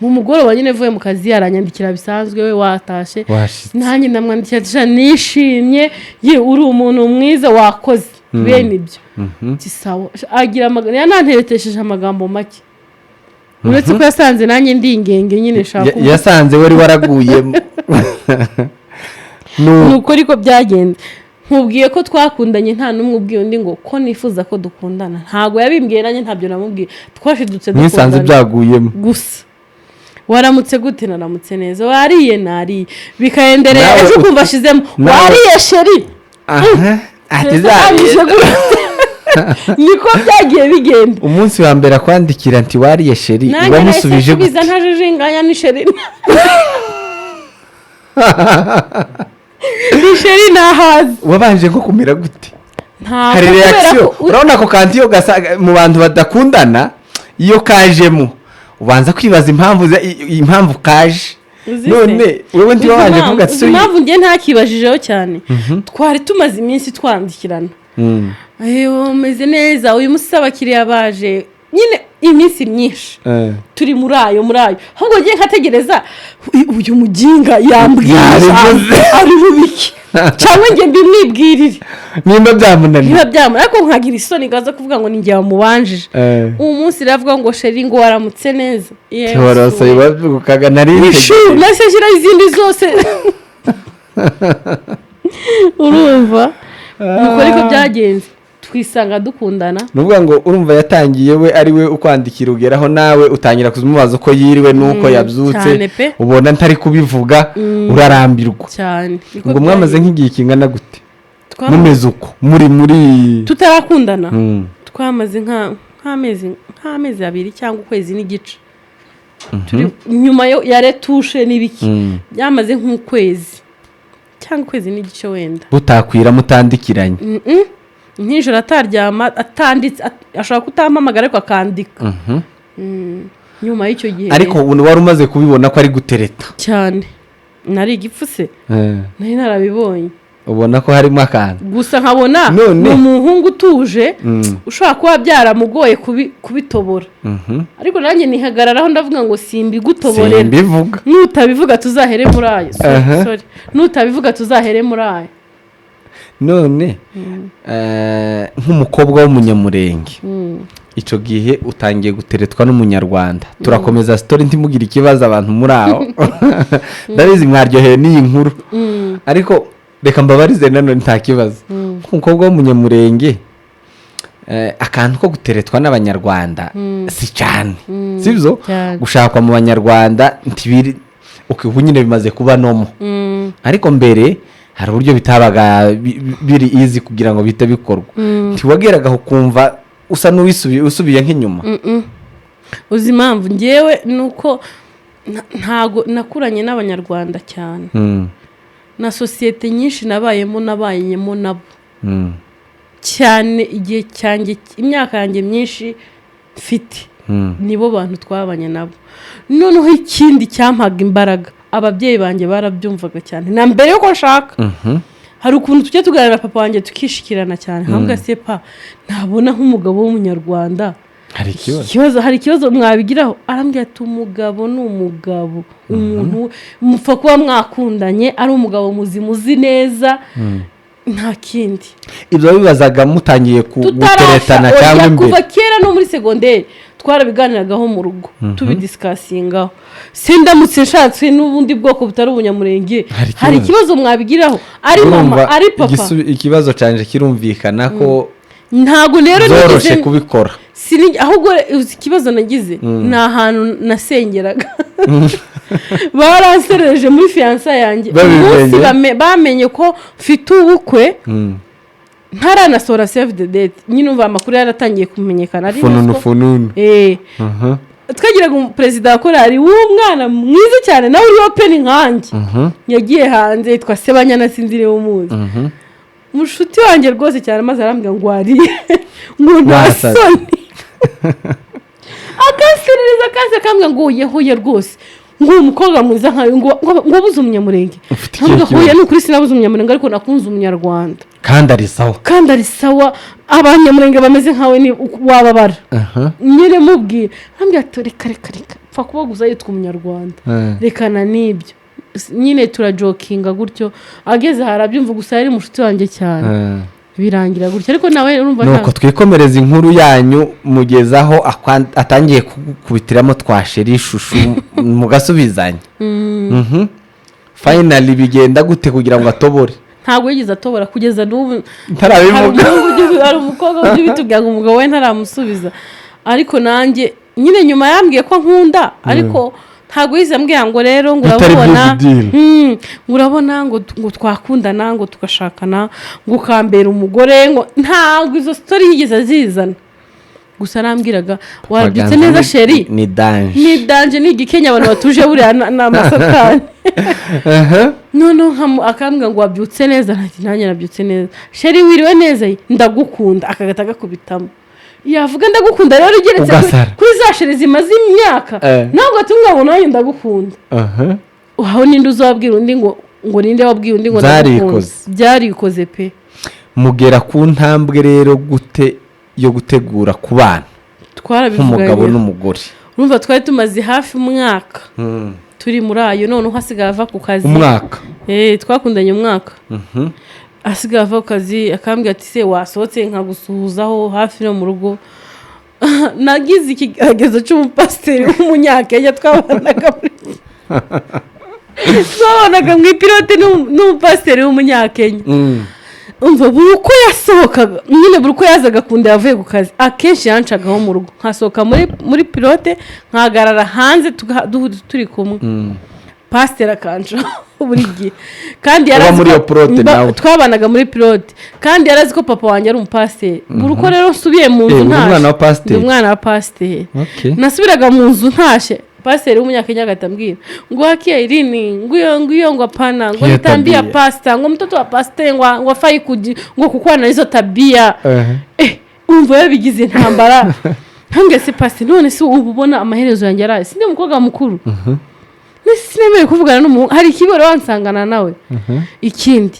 Mu mugoroba nyine mvuye mu kazi aranyandikira bisanzwe, we watashye? Washitse. Nanjye ndamwandikira ati: "Sha, nishimye ye, uri umuntu mwiza, wakoze bene ibyo." Ati: "Sawa." Agira amagambo yananteretesheje amagambo make, uretse ko yasanze nanjye ndi ingenge nyine shaka. Yasanze wari waraguyemo. Nuko ariko byagenze, nkubwiye ko twakundanye nta n'umwe ubwiye undi ngo ko nifuza ko dukundana. Ntabwo yabimbwiye, nanjye ntabyo namubwiye, twashidutse Mwisanze dukundana. byaguyemo. Gusa waramutse gute? Naramutse neza. Wariye? Nariye. Bikayenderera. Nawe Ejo ukumva ashizemo: "Wariye chéri?" Aha ati Arangije zariye. gute? Niko byagiye bigenda. Umunsi wa mbere akwandikira nti "Wariye chéri?" Nanjye nahise Wamusubije nsubiza gute? ntajijinganya: "Ni chéri, ni chéri, nahazi." Wabanje nko kumera gute? Ntabwo Hari kubera reaction? ko Urabona ako kantu iyo gasa mu bantu badakundana, iyo kajemo ubanza kwibaza impamvu impamvu kaje. Uzi se? None wowe ntiwabanje kuvuga ati Uzi "Suri-" impamvu njye ntakibajijeho cyane? Twari tumaze iminsi twandikirana. Ewe, umeze neza, uyu munsi abakiriya baje nyine, iminsi myinshi turi muri ayo, ahubwo ngiye nkategereza uyu muginga yambwiye Yabivuze. ari bubiki cyangwa njye mbimwibwirire. Nimba byamunaniye. Niba byamara, ariko nkagira isoni ngaza kuvuga ngo ni njye wamubanjije. Uwo munsi rero ngo: "Chéri," ngo: "Waramutse neza." Yesu. Tiworoso bibavugaga nari Ishu ntegereje. nahise nshyiraho izindi zose, urumva nuko ariko byagenze, twisanga dukundana. Ni ukuvuga ngo urumva yatangiye we ari we ukwandikira, ugeraho nawe utangira kumubaza uko yiriwe n'uko yabyutse. Cyane pe. Ubona ntari kubivuga, urarambirwa. Cyane. Niko Ngo mwamaze byagenze. nk'igihe kingana gute mumeze uko muri Tutarakundana? Twamaze nk'amezi 2 cyangwa ukwezi n'igice. Turi nyuma ya retouche n'ibiki, byamaze nk'ukwezi cyangwa ukwezi n'igice wenda. Butakwira mutandikiranye? Mm-mm. Nijoro ataryama atanditse, ashobora kutampamagara ariko akandika. Nyuma y'icyo gihe. Ariko ubu wari umaze kubibona ko ari gutereta? Cyane, nari igipfu se? Nari narabibonye. Ubona ko harimo akantu. Gusa nkabona ni umuhungu utuje, ushobora kuba byaramugoye kubitobora, ariko nanjye nihagararaho, ndavuga ngo simbigutoborera. Simbivuga. Nutabivuga tuzahere muri ayo. Sorry, sorry. Nutabivuga tuzahere muri ayo. None nk'umukobwa w'Umunyamurenge, icyo gihe utangiye guteretwa n'Umunyarwanda. Turakomeza story, ntimugire ikibazo abantu muri aho. Ndabizi mwaryohewe n'iyi nkuru, ariko reka mbabarize nanone, nta kibazo. Nk'umukobwa w'Umunyamurenge, akantu ko guteretwa n'Abanyarwanda si cyane, sibyo? Cyane. Gushakwa mu Banyarwanda ntibiri ubu nyine, bimaze kuba normal, ariko mbere hari uburyo bitabaga biri easy kugira ngo bihite bikorwa. Ntiwageragaho ukumva usa n'uwisubiye, usubiye nk'inyuma? Mm-mm. Uzi impamvu? Ngewe ni uko ntago nakuranye n'Abanyarwanda cyane, na sosiyete nyinshi nabayemo, nabayemo nabo cyane. Igihe cyanjye, imyaka yanjye myinshi mfite, nibo bantu twabanye nabo. Noneho ikindi cyampaga imbaraga, ababyeyi banjye barabyumvaga cyane na mbere yuko nshaka. Hari ukuntu tujya tuganira na papa wanjye tukishikirana cyane, nkavuga: "Se pa, ntabona nk'umugabo w'Umunyarwanda, Hari ikibazo? ikibazo, hari ikibazo mwabigiraho?" Arambwira ati: "Umugabo ni umugabo, umuntu mupfa kuba mwakundanye, ari umugabo muzima, uzi neza, nta kindi." Ibyo bibazaga mutangiye guteretana Oya, cyangwa kuva imbere? Kera no muri segonderi twarabiganiragaho mu rugo, tubidiscussingaho: sindamutse nshatse n'ubundi bwoko butari Ubunyamurenge, Hari hari ikibazo? ikibazo mwabigiraho?" Ari mama, Urumva, ari papa. Ikibazo cyanjye kirumvikana ko Ntabwo rero zoroshe nigeze kubikora. Ahubwo uzi ikibazo nagize? Ni ahantu nasengeraga, baransereje muri fiançailles yanjye. Babimenye? Umunsi bamenye ko mfite ubukwe, ntaranasohora save the date nyine, umva amakuru yaratangiye kumenyekana ari Fununu. nako. Fununu. Twagiraga perezida wa korali w'umwana mwiza cyane, nawe uri open nkanjye, yagiye hanze, yitwa Sebanyana, sinzi niba umuzi, mushuti wanjye rwose cyane, maze arambwira ngo wariye, ngo nta Wasaze. soni, akanserereza, akanse, akambwira ngo yehuye rwose, ngo uwo mukobwa mwiza nkawe, ngo wabuze Umunyamurenge. Ufite ikihe Ntabwo huye. kibazo? Ni ukuri sinabuze Umunyamurenge, ariko nakunze Umunyarwanda. Kandi ari sawa. Kandi ari sawa. Abanyamurenge bameze nkawe ni wababara. Nyine mubwira, arambwira ati: "Reka, reka, reka, pfa kuba gusa yitwa Umunyarwanda, rekana n'ibyo." Nyine turajokinga gutyo, ageze aha arabyumva, gusa yari mushuti wanjye cyane. Birangira gutyo, ariko nawe urumva Nuko twikomereza inkuru yanyu, mugezaho atangiye kugukubitiramo twa chéri, chouchou, mugasubizanya. Finally bigenda gute kugira ngo atobore? Ntabwo yigeze atobora kugeza n'ubu. Hari Ntarabivuga. Hari umukobwa ujya ubitubwira ngo umugabo we ntaramusubiza, ariko nanjye nyine nyuma yambwiye ko nkunda, ariko ntabwo yize ambwira ngo rero ngo Bitari urabona big deal. Ngo urabona, ngo twakundana, ngo tugashakana, ngo ukambera umugore, ngo ntabwo izo story yigeze azizana. Gusa arambwiraga: "Wabyutse neza chéri." Ni danger. Ni danger, ni igikenya. Abantu batuje buriya ni amasatani. Noneho akambwira ngo: "Wabyutse neza?" Ati: "Nanjye nabyutse neza chéri, wiriwe neza? Ndagukunda." Akagahita agakubitamo. Yavuga "ndagukunda" rero ugeretse Ugasara. kuri za chéri zimaze imyaka, ntabwo atumwa ngo "nanjye ndagukunda". Aho ninde uzabwira undi ngo ninde wabwiye undi ngo ndagukunda? Byarikoze. Byarikoze pe. Mugera ku ntambwe rero gute yo gutegura ku bana Twarabivuganye. nk'umugabo n'umugore? Urumva twari tumaze hafi umwaka turi muri ayo, noneho hasigaye ava ku kazi. Umwaka? Eh, twakundanye umwaka. Asigaye ava ku kazi akambwira ati: "Se wasohotse nkagusuhuzaho hafi no mu rugo?" Nagize ikigeragezo cy'umupasiteri w'Umunyakenya twabanaga mu ipilote, n'umupasiteri w'Umunyakenya. Umva, buri uko yasohokaga nyine, buri uko yazaga kunda yavuye ku kazi, akenshi yancagaho mu rugo, nkasohoka muri pilote, nkahagarara hanze, turi kumwe, pasiteri akancaho buri gihe. Kandi yari Uba azi muri iyo pilote nawe? Twabanaga muri pilote, kandi yari azi ko papa wanjye ari umupasiteri. Buri uko rero nsubiye mu nzu Uri ntashye umwana wa pasiteri? Ndi umwana wa pasiteri. Okay. Nasubiraga mu nzu ntashye. Pasiteri w'umunyakenya agahita ambwira ngo hakia Irene, nguyo nguyo, ngo hapana, ngo Hiyo nitaambia tabia. Pasta, ngo mtoto wa pastor ngo afai ngo kukuwa na hizo tabia. Umva yabigize intambara. Ntambwe se pasi, none se ubu ubona amaherezo yanjye araye? Sindi umukobwa mukuru? Nese sinemerewe kuvugana n'umuhungu? Hari ikibero wansangana nawe? Ikindi,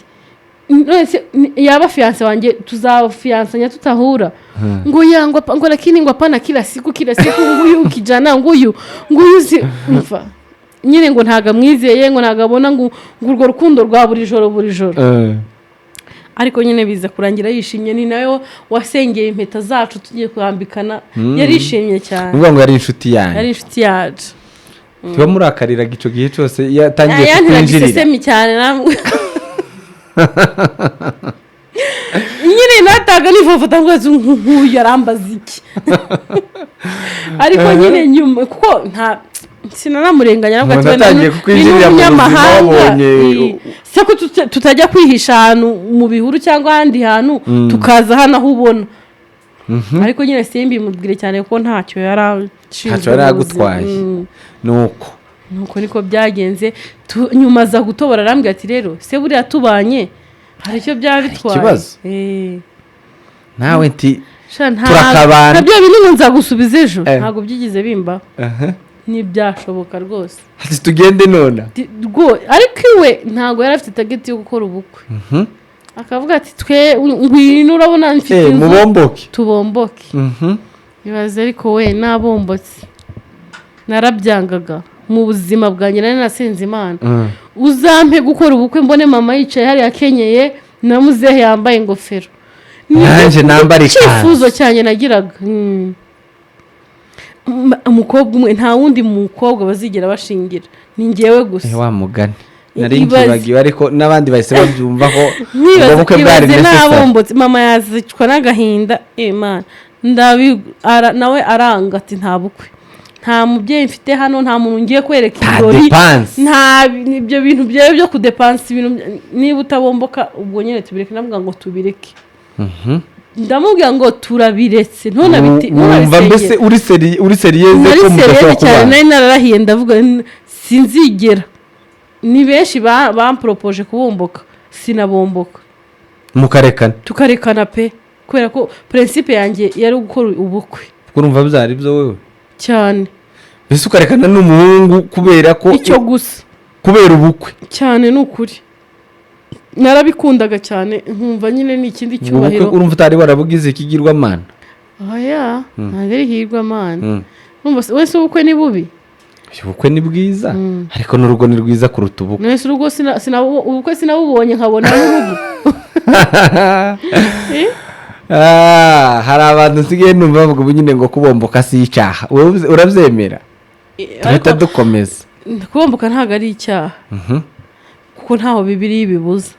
none se yaba fiancé wanjye, tuzafiyansanya tutahura? Ngo ya, ngo ngo lakini ngo hapana kila siku kila siku, nguyu kijana, nguyu nguyu, si umva nyine ngo ntago amwizeye, ngo ntago abona ngo urwo rukundo rwa buri joro buri joro. Ariko nyine biza kurangira yishimye. Ni nawe wasengeye impeta zacu tugiye kwambikana, yarishimye cyane. Ni ukuvuga ngo yari inshuti Yari yanyu? inshuti yacu. Tuba murakariraga icyo gihe cyose yatangiye Yanteraga kukwinjirira? isesemi cyane namwe. Nyine nataga nivovota ngo nk'uyu arambaza iki? Ariko nyine nyuma, kuko nta sinanamurenganya, nabwo Umuntu ati wenda atangiye ni kukwinjirira mu buzima, n'umunyamahanga. wabonye Se ko tutajya kwihisha ahantu mu bihuru cyangwa ahandi hantu, tukaza hano aho ubona? Ariko nyine simbimubwire cyane kuko ntacyo yari ashinzwe Ntacyo yari mu agutwaye. buzima. Nuko Nuko niko byagenze. Nyuma aza gutobora, arambwira ati: "Rero se buriya tubanye hari icyo byaba bitwaye?" Ikibazo? Nawe nti Sha, Turakabana. nta byo bintu ngo nzagusubiza ejo. Ntabwo byigeze bimbaho. Ntibyashoboka rwose. Ati tugende nona. Ariko iwe ntabwo yari afite target yo gukora ubukwe. Akavuga ati: "Twe ngwino, urabona mfite inzu." Mubomboke. Tubomboke. Ibaze ariko we, nabombotse, narabyangaga mu buzima bwanjye. Nari nasenze Imana: "Uzampe gukora ubukwe, mbone mama yicaye hariya akenyeye na muzehe yambaye ingofero." Nanjye nambara ikanzu. Icyifuzo cyanjye nagiraga. Umukobwa umwe, nta wundi mukobwa bazigera bashingira, ni ngewe gusa. Wa mugani nari Ibaze. nkibagiwe, ariko n'abandi bahise babyumva ko ubwo Nkibaza bukwe bwari ibaze necessary. Nabombotse, mama yazicwa n'agahinda. Imana nawe aranga ati: "Nta bukwe, nta mubyeyi mfite hano, nta muntu ngiye kwereka Nta ibirori." dépense. Nta ibyo bintu byawe byo kudepansa ibintu niba utabomboka ubwo nyine tubireke. Ndavuga ngo tubireke, ndamubwira ngo turabiretse. Wumva mbese Ntunabisengere. Uri sérieuse Nari ko mudashobora sérieuse cyane. kubana? Nari nararahiye, ndavuga sinzigera. Ni benshi bamporopoje kubomboka, sinabomboka. Mukarekana? Tukarekana pe, kubera ko principe yanjye yari gukora ubukwe. Kuko urumva byari byo wowe? Cyane. Mbese ukarekana n'umuhungu kubera ko Icyo gusa. Kubera ubukwe? Cyane, ni ukuri narabikundaga cyane, nkumva nyine ni ikindi Ubwo bukwe cyubahiro. urumva utari warabugize ikigirwamana? Oya, ntabwo ari ikigirwamana. Urumva wese ubukwe ni bubi? Ubukwe ni bwiza, ariko n'urugo ni rwiza kuruta ubukwe. Wese urugo ubukwe sinabubonye nkabona n'urugo. Ah, hari abantu nsigaye numva bavuga ubu nyine ngo kubomboka si icyaha. Wowe urabyemera? Duhita Ariko dukomeza. Kubomboka ntabwo ari icyaha, kuko ntaho Bibiliya ibibuza.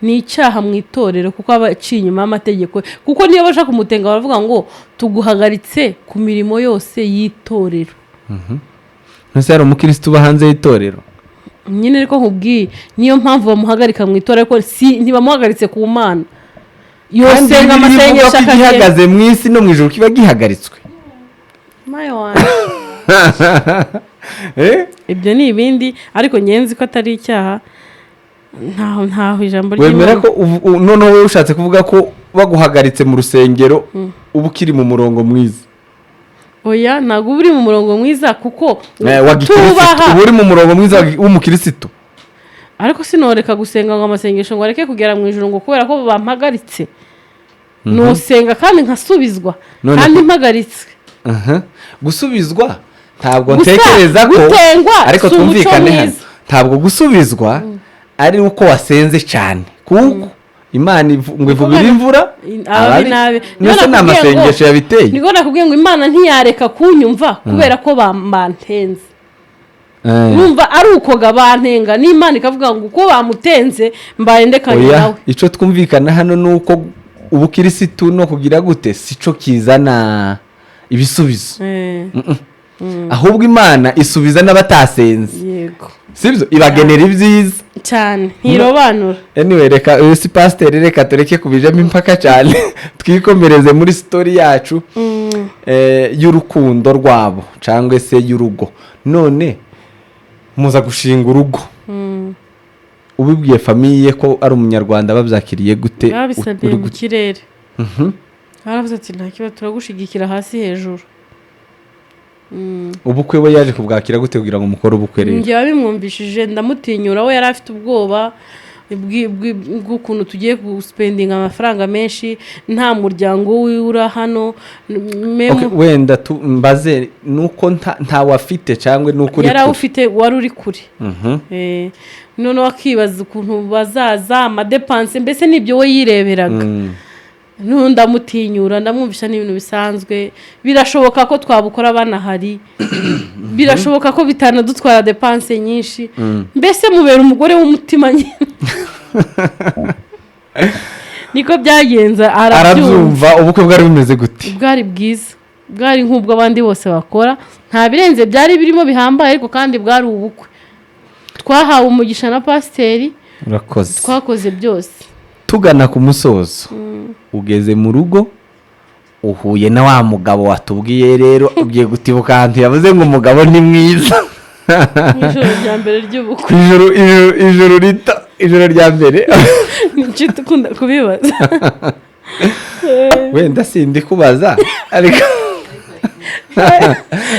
Ni icyaha mu itorero, kuko aba aciye inyuma y'amategeko, kuko niyo bashaka kumutenga baravuga ngo tuguhagaritse ku mirimo yose y'itorero. Ntuse hari umukirisitu uba hanze y'itorero? Nyine ariko nkubwiye, niyo mpamvu bamuhagarika mu itorero, ariko si ntibamuhagaritse ku Mana. Kandi Yosenga Bibiliya ivuga amasengesho ko akagenda. igihagaze mu isi no mu ijuru kiba gihagaritswe. Mayo wanjye. Eh? Ibyo ni ibindi, ariko ngenzi ko atari icyaha, ntaho ijambo Wemera ry'Imana ko noneho wowe ushatse kuvuga ko baguhagaritse mu rusengero uba ukiri mu murongo mwiza? Oya, ntabwo uba uri mu murongo mwiza, kuko Wa gikirisitu. tubaha. Uba uri mu murongo mwiza w'umukirisitu. Ariko sinoreka gusenga ngo amasengesho ngo areke kugera mu ijuru ngo kubera ko bampagaritse. Nusenga kandi nkasubizwa kandi mpagaritswe. Aha. Gusubizwa ntabwo Gusa ntekereza ko gutengwa ariko si umuco twumvikane hano, mwiza. ntabwo gusubizwa ari uko wasenze cyane, kuko Imana ngo ivubira imvura Ababi nabi. Mbese ni amasengesho yabiteye? Niko nakubwiye ngo Imana ntiyareka kunyumva kubera ko bantenze. Numva ari uko ga bantenga, n'Imana ikavuga ngo uko bamutenze mbaye ndekanye Oya, nawe. icyo twumvikana hano ni uko ubukirisitu no kugira gute si cyo kizana ibisubizo. Ahubwo Imana isubiza n'abatasenze. Sibyo? Ibagenera ibyiza. Cyane, ntirobanura. Anyway, reka uyu si pasiteri, reka tureke kubijamo impaka cyane, twikomereze muri story yacu y'urukundo rwabo cyangwa se y'urugo. None muza gushinga urugo, ubibwiye famille ko ari umunyarwanda, babyakiriye gute? Babisabiye Uri mu kirere. Baravuze ati: "Nta kibazo, turagushyigikira hasi hejuru." Ubukwe we yaje kubwakira gute kugira ngo mukore ubukwe rero? Njye wabimwumvishije, ndamutinyura. We yari afite ubwoba bw'ukuntu tugiye guspendinga amafaranga menshi, nta muryango wiwe uri hano. Okay, wenda mbaze nuko ntawe afite cyangwa nuko uri Yari kure? awufite, wari uri kure. Noneho akibaza ukuntu bazaza, amadépenses, mbese nibyo we yireberaga. Noneho ndamutinyura, ndamwumvisha n'ibintu bisanzwe, birashoboka ko twabukora banahari, birashoboka ko bitanadutwara dépenses nyinshi. Mbese mubera umugore w'umutima nyine, niko byagenze, arabyumva. Arabyumva. Ubukwe bwari bumeze gute? Bwari bwiza, bwari nk'ubwo abandi bose bakora, nta birenze byari birimo bihambaye, ariko kandi bwari ubukwe twahawe umugisha na pasiteri. Urakoze. Twakoze byose. Tugana ku musozo, ugeze mu rugo, uhuye na wa mugabo watubwiye. Rero ugiye gutibuka ahantu yavuze ngo umugabo ni mwiza. Mu ijoro rya mbere ry'ubukwe. Ku ijoro, ijoro rito, ijoro rya mbere. Ni inshuti ukunda kubibaza. Wenda sindi kubaza,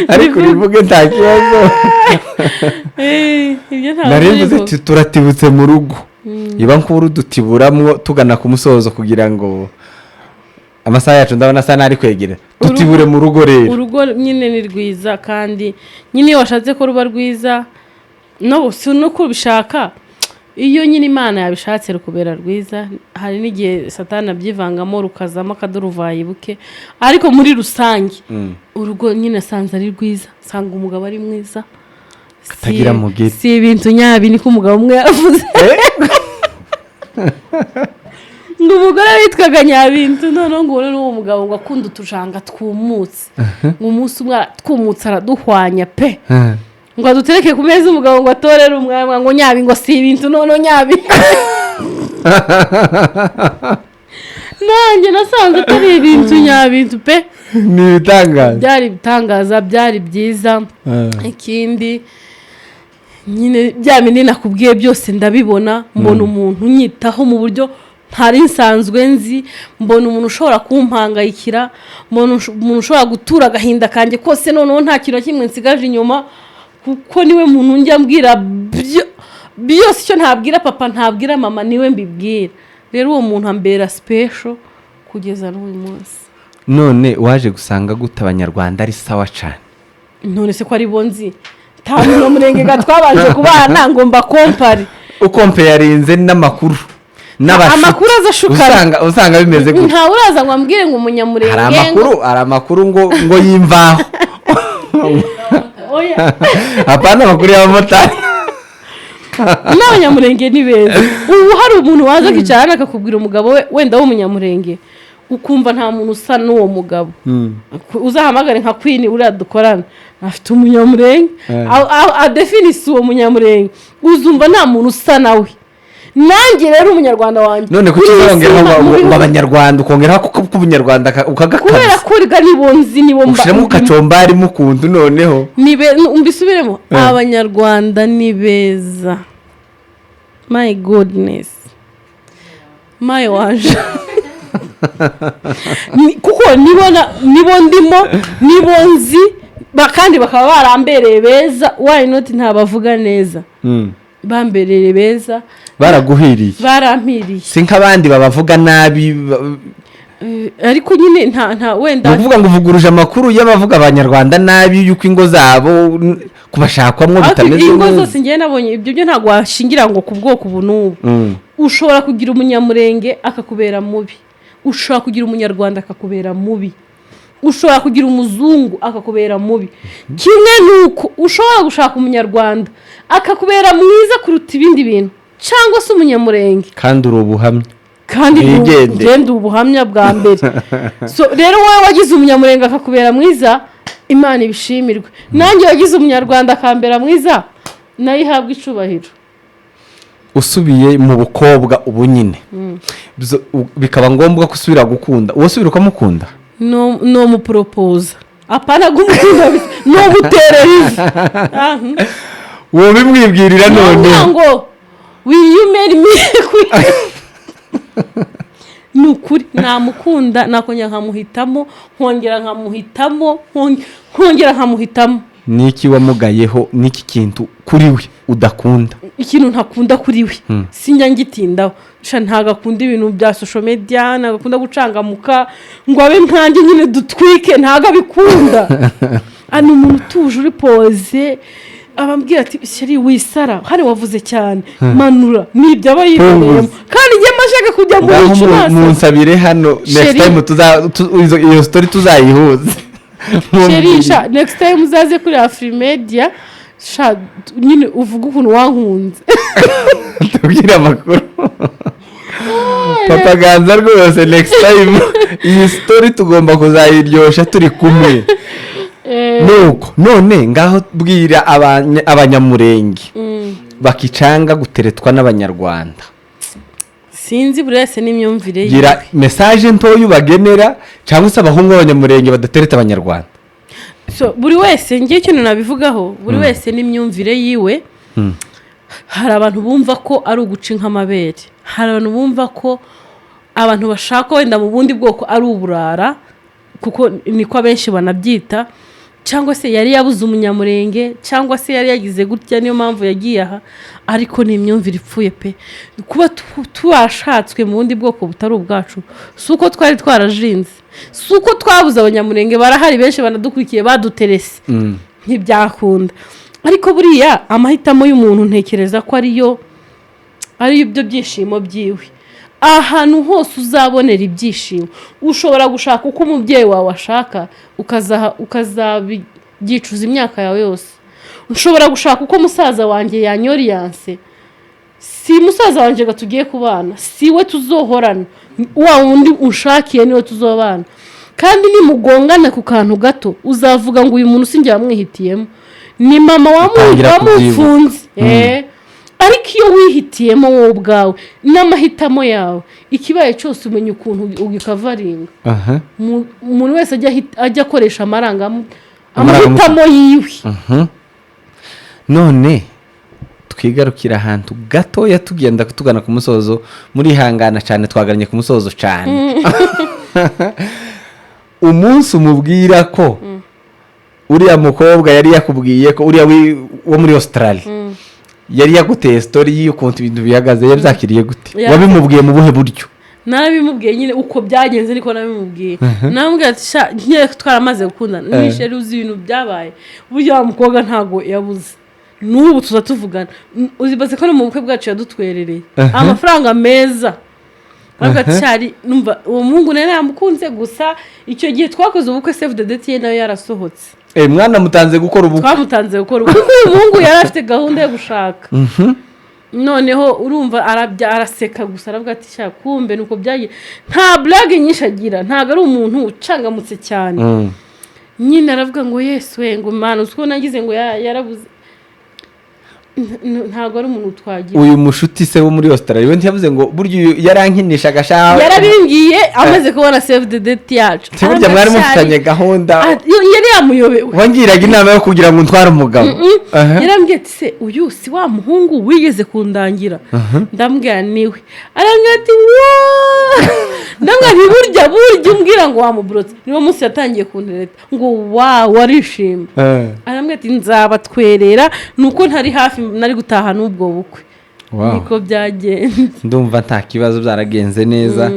ariko urivuge, nta kibazo. Ibyo ntabwo Nari mvuze biriho. ati turatibutse mu rugo, iba nkuru dutiburamwo tugana ku musozo, kugira ngo amasaha yacu ndabona asa n'ari kwegera. Tutibure mu rugo rero. Urugo nyine ni rwiza, kandi nyine iyo washatse ko ruba rwiza, no si no kubishaka, iyo nyine Imana yabishatse rukubera rwiza. Hari n'igihe Satani abyivangamo, rukazamo akaduruvayi buke, ariko muri rusange urugo nyine asanze ari rwiza, nsanga umugabo ari mwiza. Katagira mugeri. Si ibintu nyabi, niko umugabo umwe yavuze ngo umugore witwaga Nyabintu, noneho ngo ubone n'uwo mugabo ngo akunda utujanga twumutse, ngo umunsi umwe aratwumutse, araduhwanya pe, ngo adutereke ku meza, umugabo ngo atorere umwanya, ngo nyabi, ngo si ibintu, noneho nyabi. Nanjye nasanze atari ibintu nyabintu pe. Ni ibitangaza. Byari ibitangaza, byari byiza. Ikindi nyine, bya bindi nakubwiye byose ndabibona, mbona umuntu unyitaho mu buryo ntari nsanzwe nzi, mbona umuntu ushobora kumpangayikira, mbona umuntu ushobora gutura agahinda kanjye kose, noneho nta kintu na kimwe nsigaje inyuma, kuko niwe muntu njya mbwira byose. Icyo ntabwira papa, ntabwira mama, niwe mbibwira. Rero uwo muntu ambera special kugeza n'uyu munsi. None waje gusanga gute abanyarwanda ari sawa cyane? None se ko ari bo nzi, nta muntu ga twabanje kubana ngo mbacompare? Ucomparinze n'amakuru n'abashuti. Amakuru aza ashukana. Usanga bimeze gutya. Ntawe uraza ngo ambwire ngo umunyamurenge Hari amakuru, hari amakuru ngo y'imvaho. Oya. Hapana, amakuru y'abamotari. N'abanyamurenge ni beza. Ubu hari umuntu waza akicara hano akakubwira umugabo we wenda w'umunyamurenge, ukumva nta muntu usa n'uwo mugabo. Uzahamagare nka Queen uriya dukorana, afite umunyamurenge. Adefinise uwo munyamurenge, uzumva nta muntu usa nawe. Nanjye rero umunyarwanda wanjye None kuki kuri iyi uzongeraho si ngo mu ngo bihugu- abanyarwanda, ukongeraho ko k'ubunyarwanda Kubera ukagakaza? ko riga nibo nzi, nibo mba. Ushyiramo kacombari mukundu noneho. Mbisubiremo. Abanyarwanda ni beza, my goodness, my waje. Kuko nibo nibo ndimo, nibo nzi, kandi bakaba barambereye beza. Why not ntabavuga neza? Bambereye beza. Baraguhiriye. Barampiriye. Si nk'abandi babavuga nabi Ariko nyine nta wenda Ni ukuvuga ngo uvuguruje amakuru y'abavuga abanyarwanda nabi, yuko ingo zabo kubashakwamwo Ariko bitameze ingo neza. zose ngewe nabonye, ibyo byo ntabwo washingira ngo ku bwoko ubu n'ubu. Ushobora kugira umunyamurenge akakubera mubi, ushobora kugira umunyarwanda akakubera mubi, ushobora kugira umuzungu akakubera mubi, kimwe n'uko ushobora gushaka umunyarwanda akakubera mwiza kuruta ibindi bintu, cyangwa se umunyamurenge. Kandi uri ubuhamya. Kandi Mwigende. ngende ubuhamya bwa mbere. So rero wowe wagize umunyamurenge akakubera mwiza. Imana ibishimirwe. Nanjye wagize umunyarwanda akambera mwiza, nayo ihabwa icubahiro. Usubiye mu bukobwa ubu nyine, bikaba ngombwa ko usubira gukunda, uwo usubira ukamukunda? No muporopoza, apana gumukunda, no guterera ivi. Ah, Wowe bimwibwirira none? None ngo "Will you marry me?" Ni ukuri namukunda, nakongera nkamuhitamo, nkongera nkamuhitamo, nkongera nkamuhitamo. Niki wamugayeho? Niki kintu kuri we udakunda? Ikintu ntakunda kuri we, sinjya ngitindaho sha. Ntabwo akunda ibintu bya social media, ntabwo akunda gucangamuka ngo abe nkanjye nyine dutwike, ntabwo abikunda. Ni umuntu utuje, uri posé. Abambwira ati "Chéri, wisara hano, wavuze cyane, manura." Nibyo aba yibereyemo, kandi njye mashaka kujya mu Ngaho bicu nasa. Munsabire hano next Chéri. time iyo story tuzayihuze. Chéri sha, next time uzaze kuri Afrimedia sha, nyine uvuge ukuntu wankunze. Tubwire amakuru, Papa Ganza. Rwose next time iyi story tugomba kuzayiryosha turi kumwe. Nuko none ngaho bwira Abanyamurenge bakicanga guteretwa n'Abanyarwanda. Sinzi, buri wese n'imyumvire ye. Gira message ntoya ubagenera, cyangwa se abahungu b'Abanyamurenge badatereta Abanyarwanda. So, buri wese, ngiye ikintu nabivugaho, buri wese n'imyumvire yiwe. Hari abantu bumva ko ari uguca inka amabere, hari abantu bumva ko abantu bashaka wenda mu bundi bwoko ari uburara, kuko niko abenshi banabyita, cyangwa se yari yabuze Umunyamurenge, cyangwa se yari yagize gutya, niyo mpamvu yagiye aha. Ariko ni imyumvire ipfuye pe. Kuba twashatswe mu bundi bwoko butari ubwacu, si uko twari twarajinze, si uko twabuze Abanyamurenge. Barahari benshi banadukurikiye baduterese, ntibyakunda. Ariko buriya amahitamo y'umuntu, ntekereza ko ariyo ari byo byishimo byiwe. Ahantu hose uzabonera ibyishimo, ushobora gushaka uko umubyeyi wawe ashaka, ukazabyicuza imyaka yawe yose. Ushobora gushaka uko musaza wanjye yanyoriyanse, si musaza wanjye ngo tugiye kubana, si we tuzohorana, wa wundi ushakiye niwe tuzobana. Kandi nimugongana ku kantu gato, uzavuga ngo "Uyu muntu sinjye wamwihitiyemo, ni mama Utangira kubyibuka. wamufunze." Ariko iyo wihitiyemo wowe ubwawe n'amahitamo yawe, ikibaye cyose umenya ukuntu ugikavaringa. Umuntu wese ajya akoresha Amarangamutima. amahitamo yiwe. None twigarukira ahantu gatoya, tugenda tugana ku musozo. Murihangana cyane, twagannye ku musozo cyane. Umunsi umubwira ko uriya mukobwa yari yakubwiye ko uriya wo muri Australia yari yaguteye story y'ukuntu ibintu bihagaze, yabyakiriye gute? Wabimubwiye mu buhe buryo? Narabimubwiye nyine uko byagenze, niko nabimubwiye. Namubwiye ati "Sha, nkeka twaramaze gukundana, ni chéri, uzi ibintu byabaye, burya wa mukobwa ntabwo yabuze, n'ubu tuza tuvugana. Uzibaze ko no mu bukwe bwacu yadutwerereye amafaranga meza." Aravuga ati "Cyari numva uwo muhungu nari namukunze gusa." Icyo gihe twakoze ubukwe, save the date ye nayo yarasohotse. Mwana mutanze gukora ubukwe? Twamutanze gukora ubukwe kuko uyu muhungu yari afite gahunda yo gushaka. Noneho urumva arabya, araseka gusa, aravuga ati "Sha, kumbe nuko byagiye." Nta blague nyinshi agira, ntabwo ari umuntu ucangamutse cyane. Nyine aravuga ngo "Yesu we," ngo "Mana, uzi ko nagize ngo yarabuze." Ntabwo ari umuntu twagira. Uyu mushuti se wo muri Australia we ntiyavuze ngo "Burya uyu yarankinishaga sha"? Yarabimbwiye amaze kubona save the date yacu. Ati "Burya mwari mufitanye gahunda." Ah, yari yamuyobewe. "Wangiraga inama yo kugira ngo ntware umugabo." Yarambwiye ati "Se uyu si wa muhungu wigeze kundangira?" Ndambwira niwe. Arambwira ati "Wa!" Ndambwira nti "Burya burya umbwira ngo wamuburotse." Niwo munsi yatangiye kuntereta ngo "Wa, warishima." Arambwira ati "Nzabatwerera, ni uko ntari hafi, nari gutaha n'ubwo bukwe." Niko byagenze. Ndumva nta kibazo, byaragenze neza.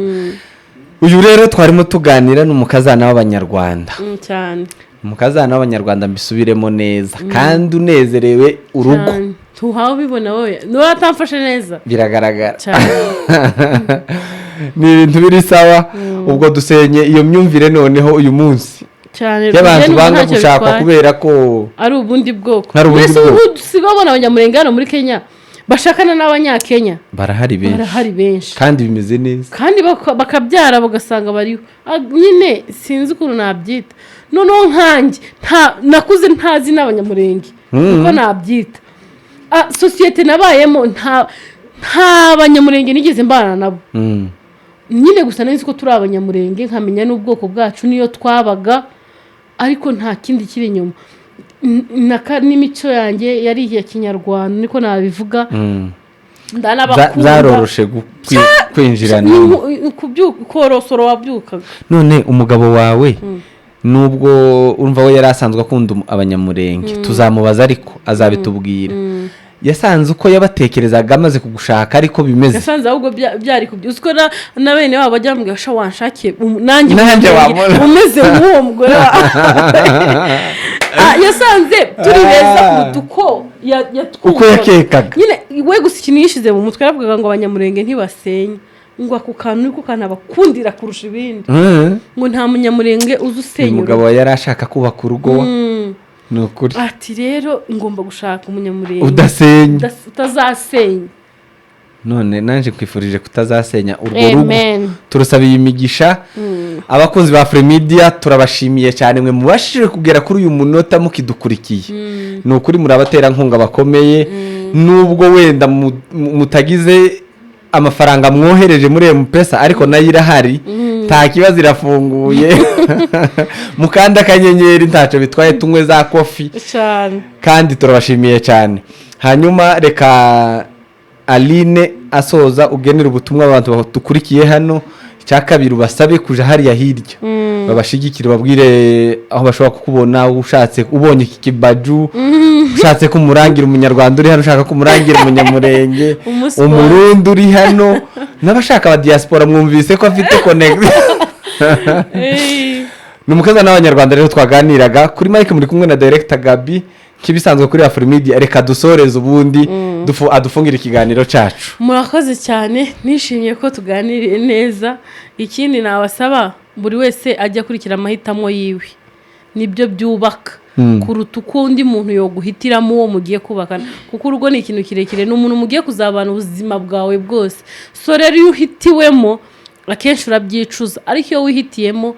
Uyu rero twarimo tuganira ni umukazana w'Abanyarwanda. Cyane. Umukazana w'Abanyarwanda, mbisubiremo neza, kandi unezerewe urugo. Cyane. Tuhawe ubibona wowe, niba atamfashe neza. Biragaragara. Cyane. Ni ibintu biri sawa. Ubwo dusenye iyo myumvire noneho uyu munsi Cyane. y'abantu Njye numva banga ntacyo gushakwa bitwaye. kubera ko Ari ubundi bwoko. Ari ubundi Mbese bwoko. ubu dusigaye babona Abanyamurenge hano muri Kenya bashakana n'Abanyakenya. Barahari benshi. Barahari benshi. Kandi bimeze neza. Kandi bakabyara, bagasanga bariho. Ah, nyine sinzi ukuntu nabyita. Noneho nkanjye nakuze ntazi n'Abanyamurenge uko nabyita. Sosiyete nabayemo nta Banyamurenge nigeze mbana nabo. Nyine gusa nari nzi ko turi Abanyamurenge, nkamenya n'ubwoko bwacu niyo twabaga, ariko nta kindi kiri inyuma. N'imico yanjye yari iya Kinyarwanda, niko nabivuga. Ndanabakunda. Byaroroshe kwinjirana. Ni korosoro wabyukaga. None umugabo wawe, nubwo urumva we yari asanzwe akunda Abanyamurenge, tuzamubaza ariko azabitubwira, yasanze uko yabatekerezaga amaze kugushaka ariko bimeze? Yasanze ahubwo byari kubyo. Uzi ko na bene wabo bajya bambwira: "Sha, wanshakiye nanjye Nanjye Umurenge wabona." umeze nk'uwo mugore wawe." Yasanze turi beza kuruta uko yatwumvaga. Uko yakekaga. Nyine we gusa ikintu yishize mu mutwe, yaravugaga ngo Abanyamurenge ntibasenya, ngo ako kantu niko kanabakundira kurusha ibindi, ngo nta Munyamurenge uzi Uyu usenya mugabo urugo. yari ashaka kubaka urugo, ni ukuri. Ati: "Rero ngomba gushaka Umunyamurenge udasenya." Utazasenya. None nanjye nkwifurije kutazasenya urwo rugo. Amen. Turasaba iyi migisha. Abakunzi ba Afurimidiya, turabashimiye cyane mwe mubashije kugera kuri uyu munota mukidukurikiye. Ni ukuri muri abaterankunga bakomeye, nubwo wenda mutagize amafaranga mwohereje muri M-Pesa, ariko nayo irahari, nta kibazo, irafunguye. Mukanda akanyenyeri, ntacyo bitwaye, tunywe za coffee. Cyane. Kandi turabashimiye cyane. Hanyuma reka Aline asoza, ugenera ubutumwa abantu badukurikiye hano. Icya kabiri, ubasabe kuja hariya hirya babashigikire, babwire aho bashobora kukubona ushatse, ubonye iki kibaju, ushatse ko umurangira Umunyarwanda uri hano, ushaka ko umurangira Umunyamurenge, Umuswa. Umurundi uri hano, n'abashaka aba diaspora, mwumvise ko afite connection. Ni umukaza n'Abanyarwanda rero twaganiraga kuri mike, muri kumwe na Director Gabi nk'ibisanzwe kuri Afurimidia. Reka dusoreze, ubundi adufungire ikiganiro cyacu. Murakoze cyane, nishimiye ko tuganiriye neza. Ikindi nabasaba, buri wese ajya akurikira amahitamo yiwe, nibyo byubaka kuruta uko undi muntu yoguhitiramo uwo mugiye kubakana, kuko urugo ni ikintu kirekire, ni umuntu mugiye kuzabana ubuzima bwawe bwose. So rero iyo uhitiwemo akenshi urabyicuza, ariko iyo wihitiyemo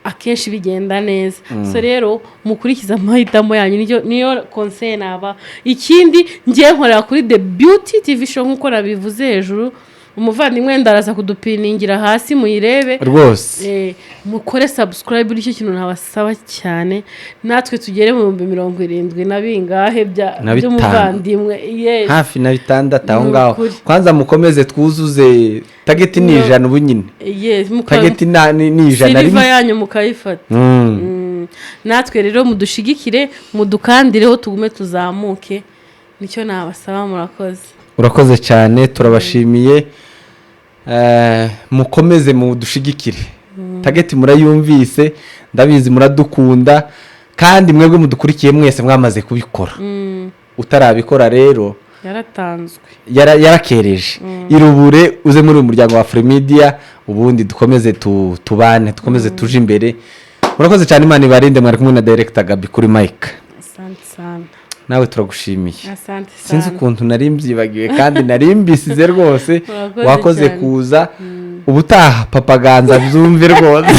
akenshi bigenda neza. So rero mukurikize amahitamo yanyu, niyo conseil naba. Ikindi, ngiye nkorera kuri The Beauty TV Show nk'uko nabivuze hejuru. Umuvandimwe ndaraza kudupiningira hasi muyirebe. Rwose. Mukore subscribe, nicyo kintu nabasaba cyane, natwe tugere mu 70,000 na bingahe Na bitanu. by'umuvandimwe. Yes. Hafi na bitandatu aho Ni ngaho. ukuri. Kwanza mukomeze twuzuze target, ni 100 ubu nyine. Yes, Target ni 100 silver rimwe. yanyu mukayifata. Natwe rero mudushigikire, mudukandireho, tugume tuzamuke, nicyo nabasaba. Murakoze. Urakoze cyane, turabashimiye. Mukomeze mudushigikire, target murayumvise, ndabizi muradukunda, kandi mwebwe mudukurikiye mwese mwamaze kubikora. Utarabikora rero Yaratanzwe. Yarakereje. Irubure uze muri uyu muryango wa Afurimidiya, ubundi dukomeze tubane, dukomeze tuje imbere. Murakoze cyane, Imana ibarinde. Mwari kumwe na Director Gabi kuri mike. Asante sana. Nawe turagushimiye. Asante Sinzi sana. ukuntu nari mbyibagiwe kandi nari mbisize rwose. Urakoze Wakoze cyane. kuza. Ubutaha Papa Ganza byumve rwose,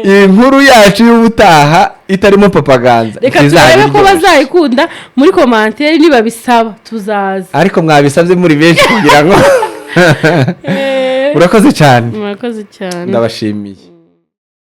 iyi nkuru yacu y'ubutaha itarimo Papa Ganza Reka ntizaba turebe ko iryoshye. bazayikunda. Muri commentaire nibabisaba tuzaza. Ariko mwabisabye muri benshi kugira ngo. Urakoze cyane. Murakoze cyane. Ndabashimiye.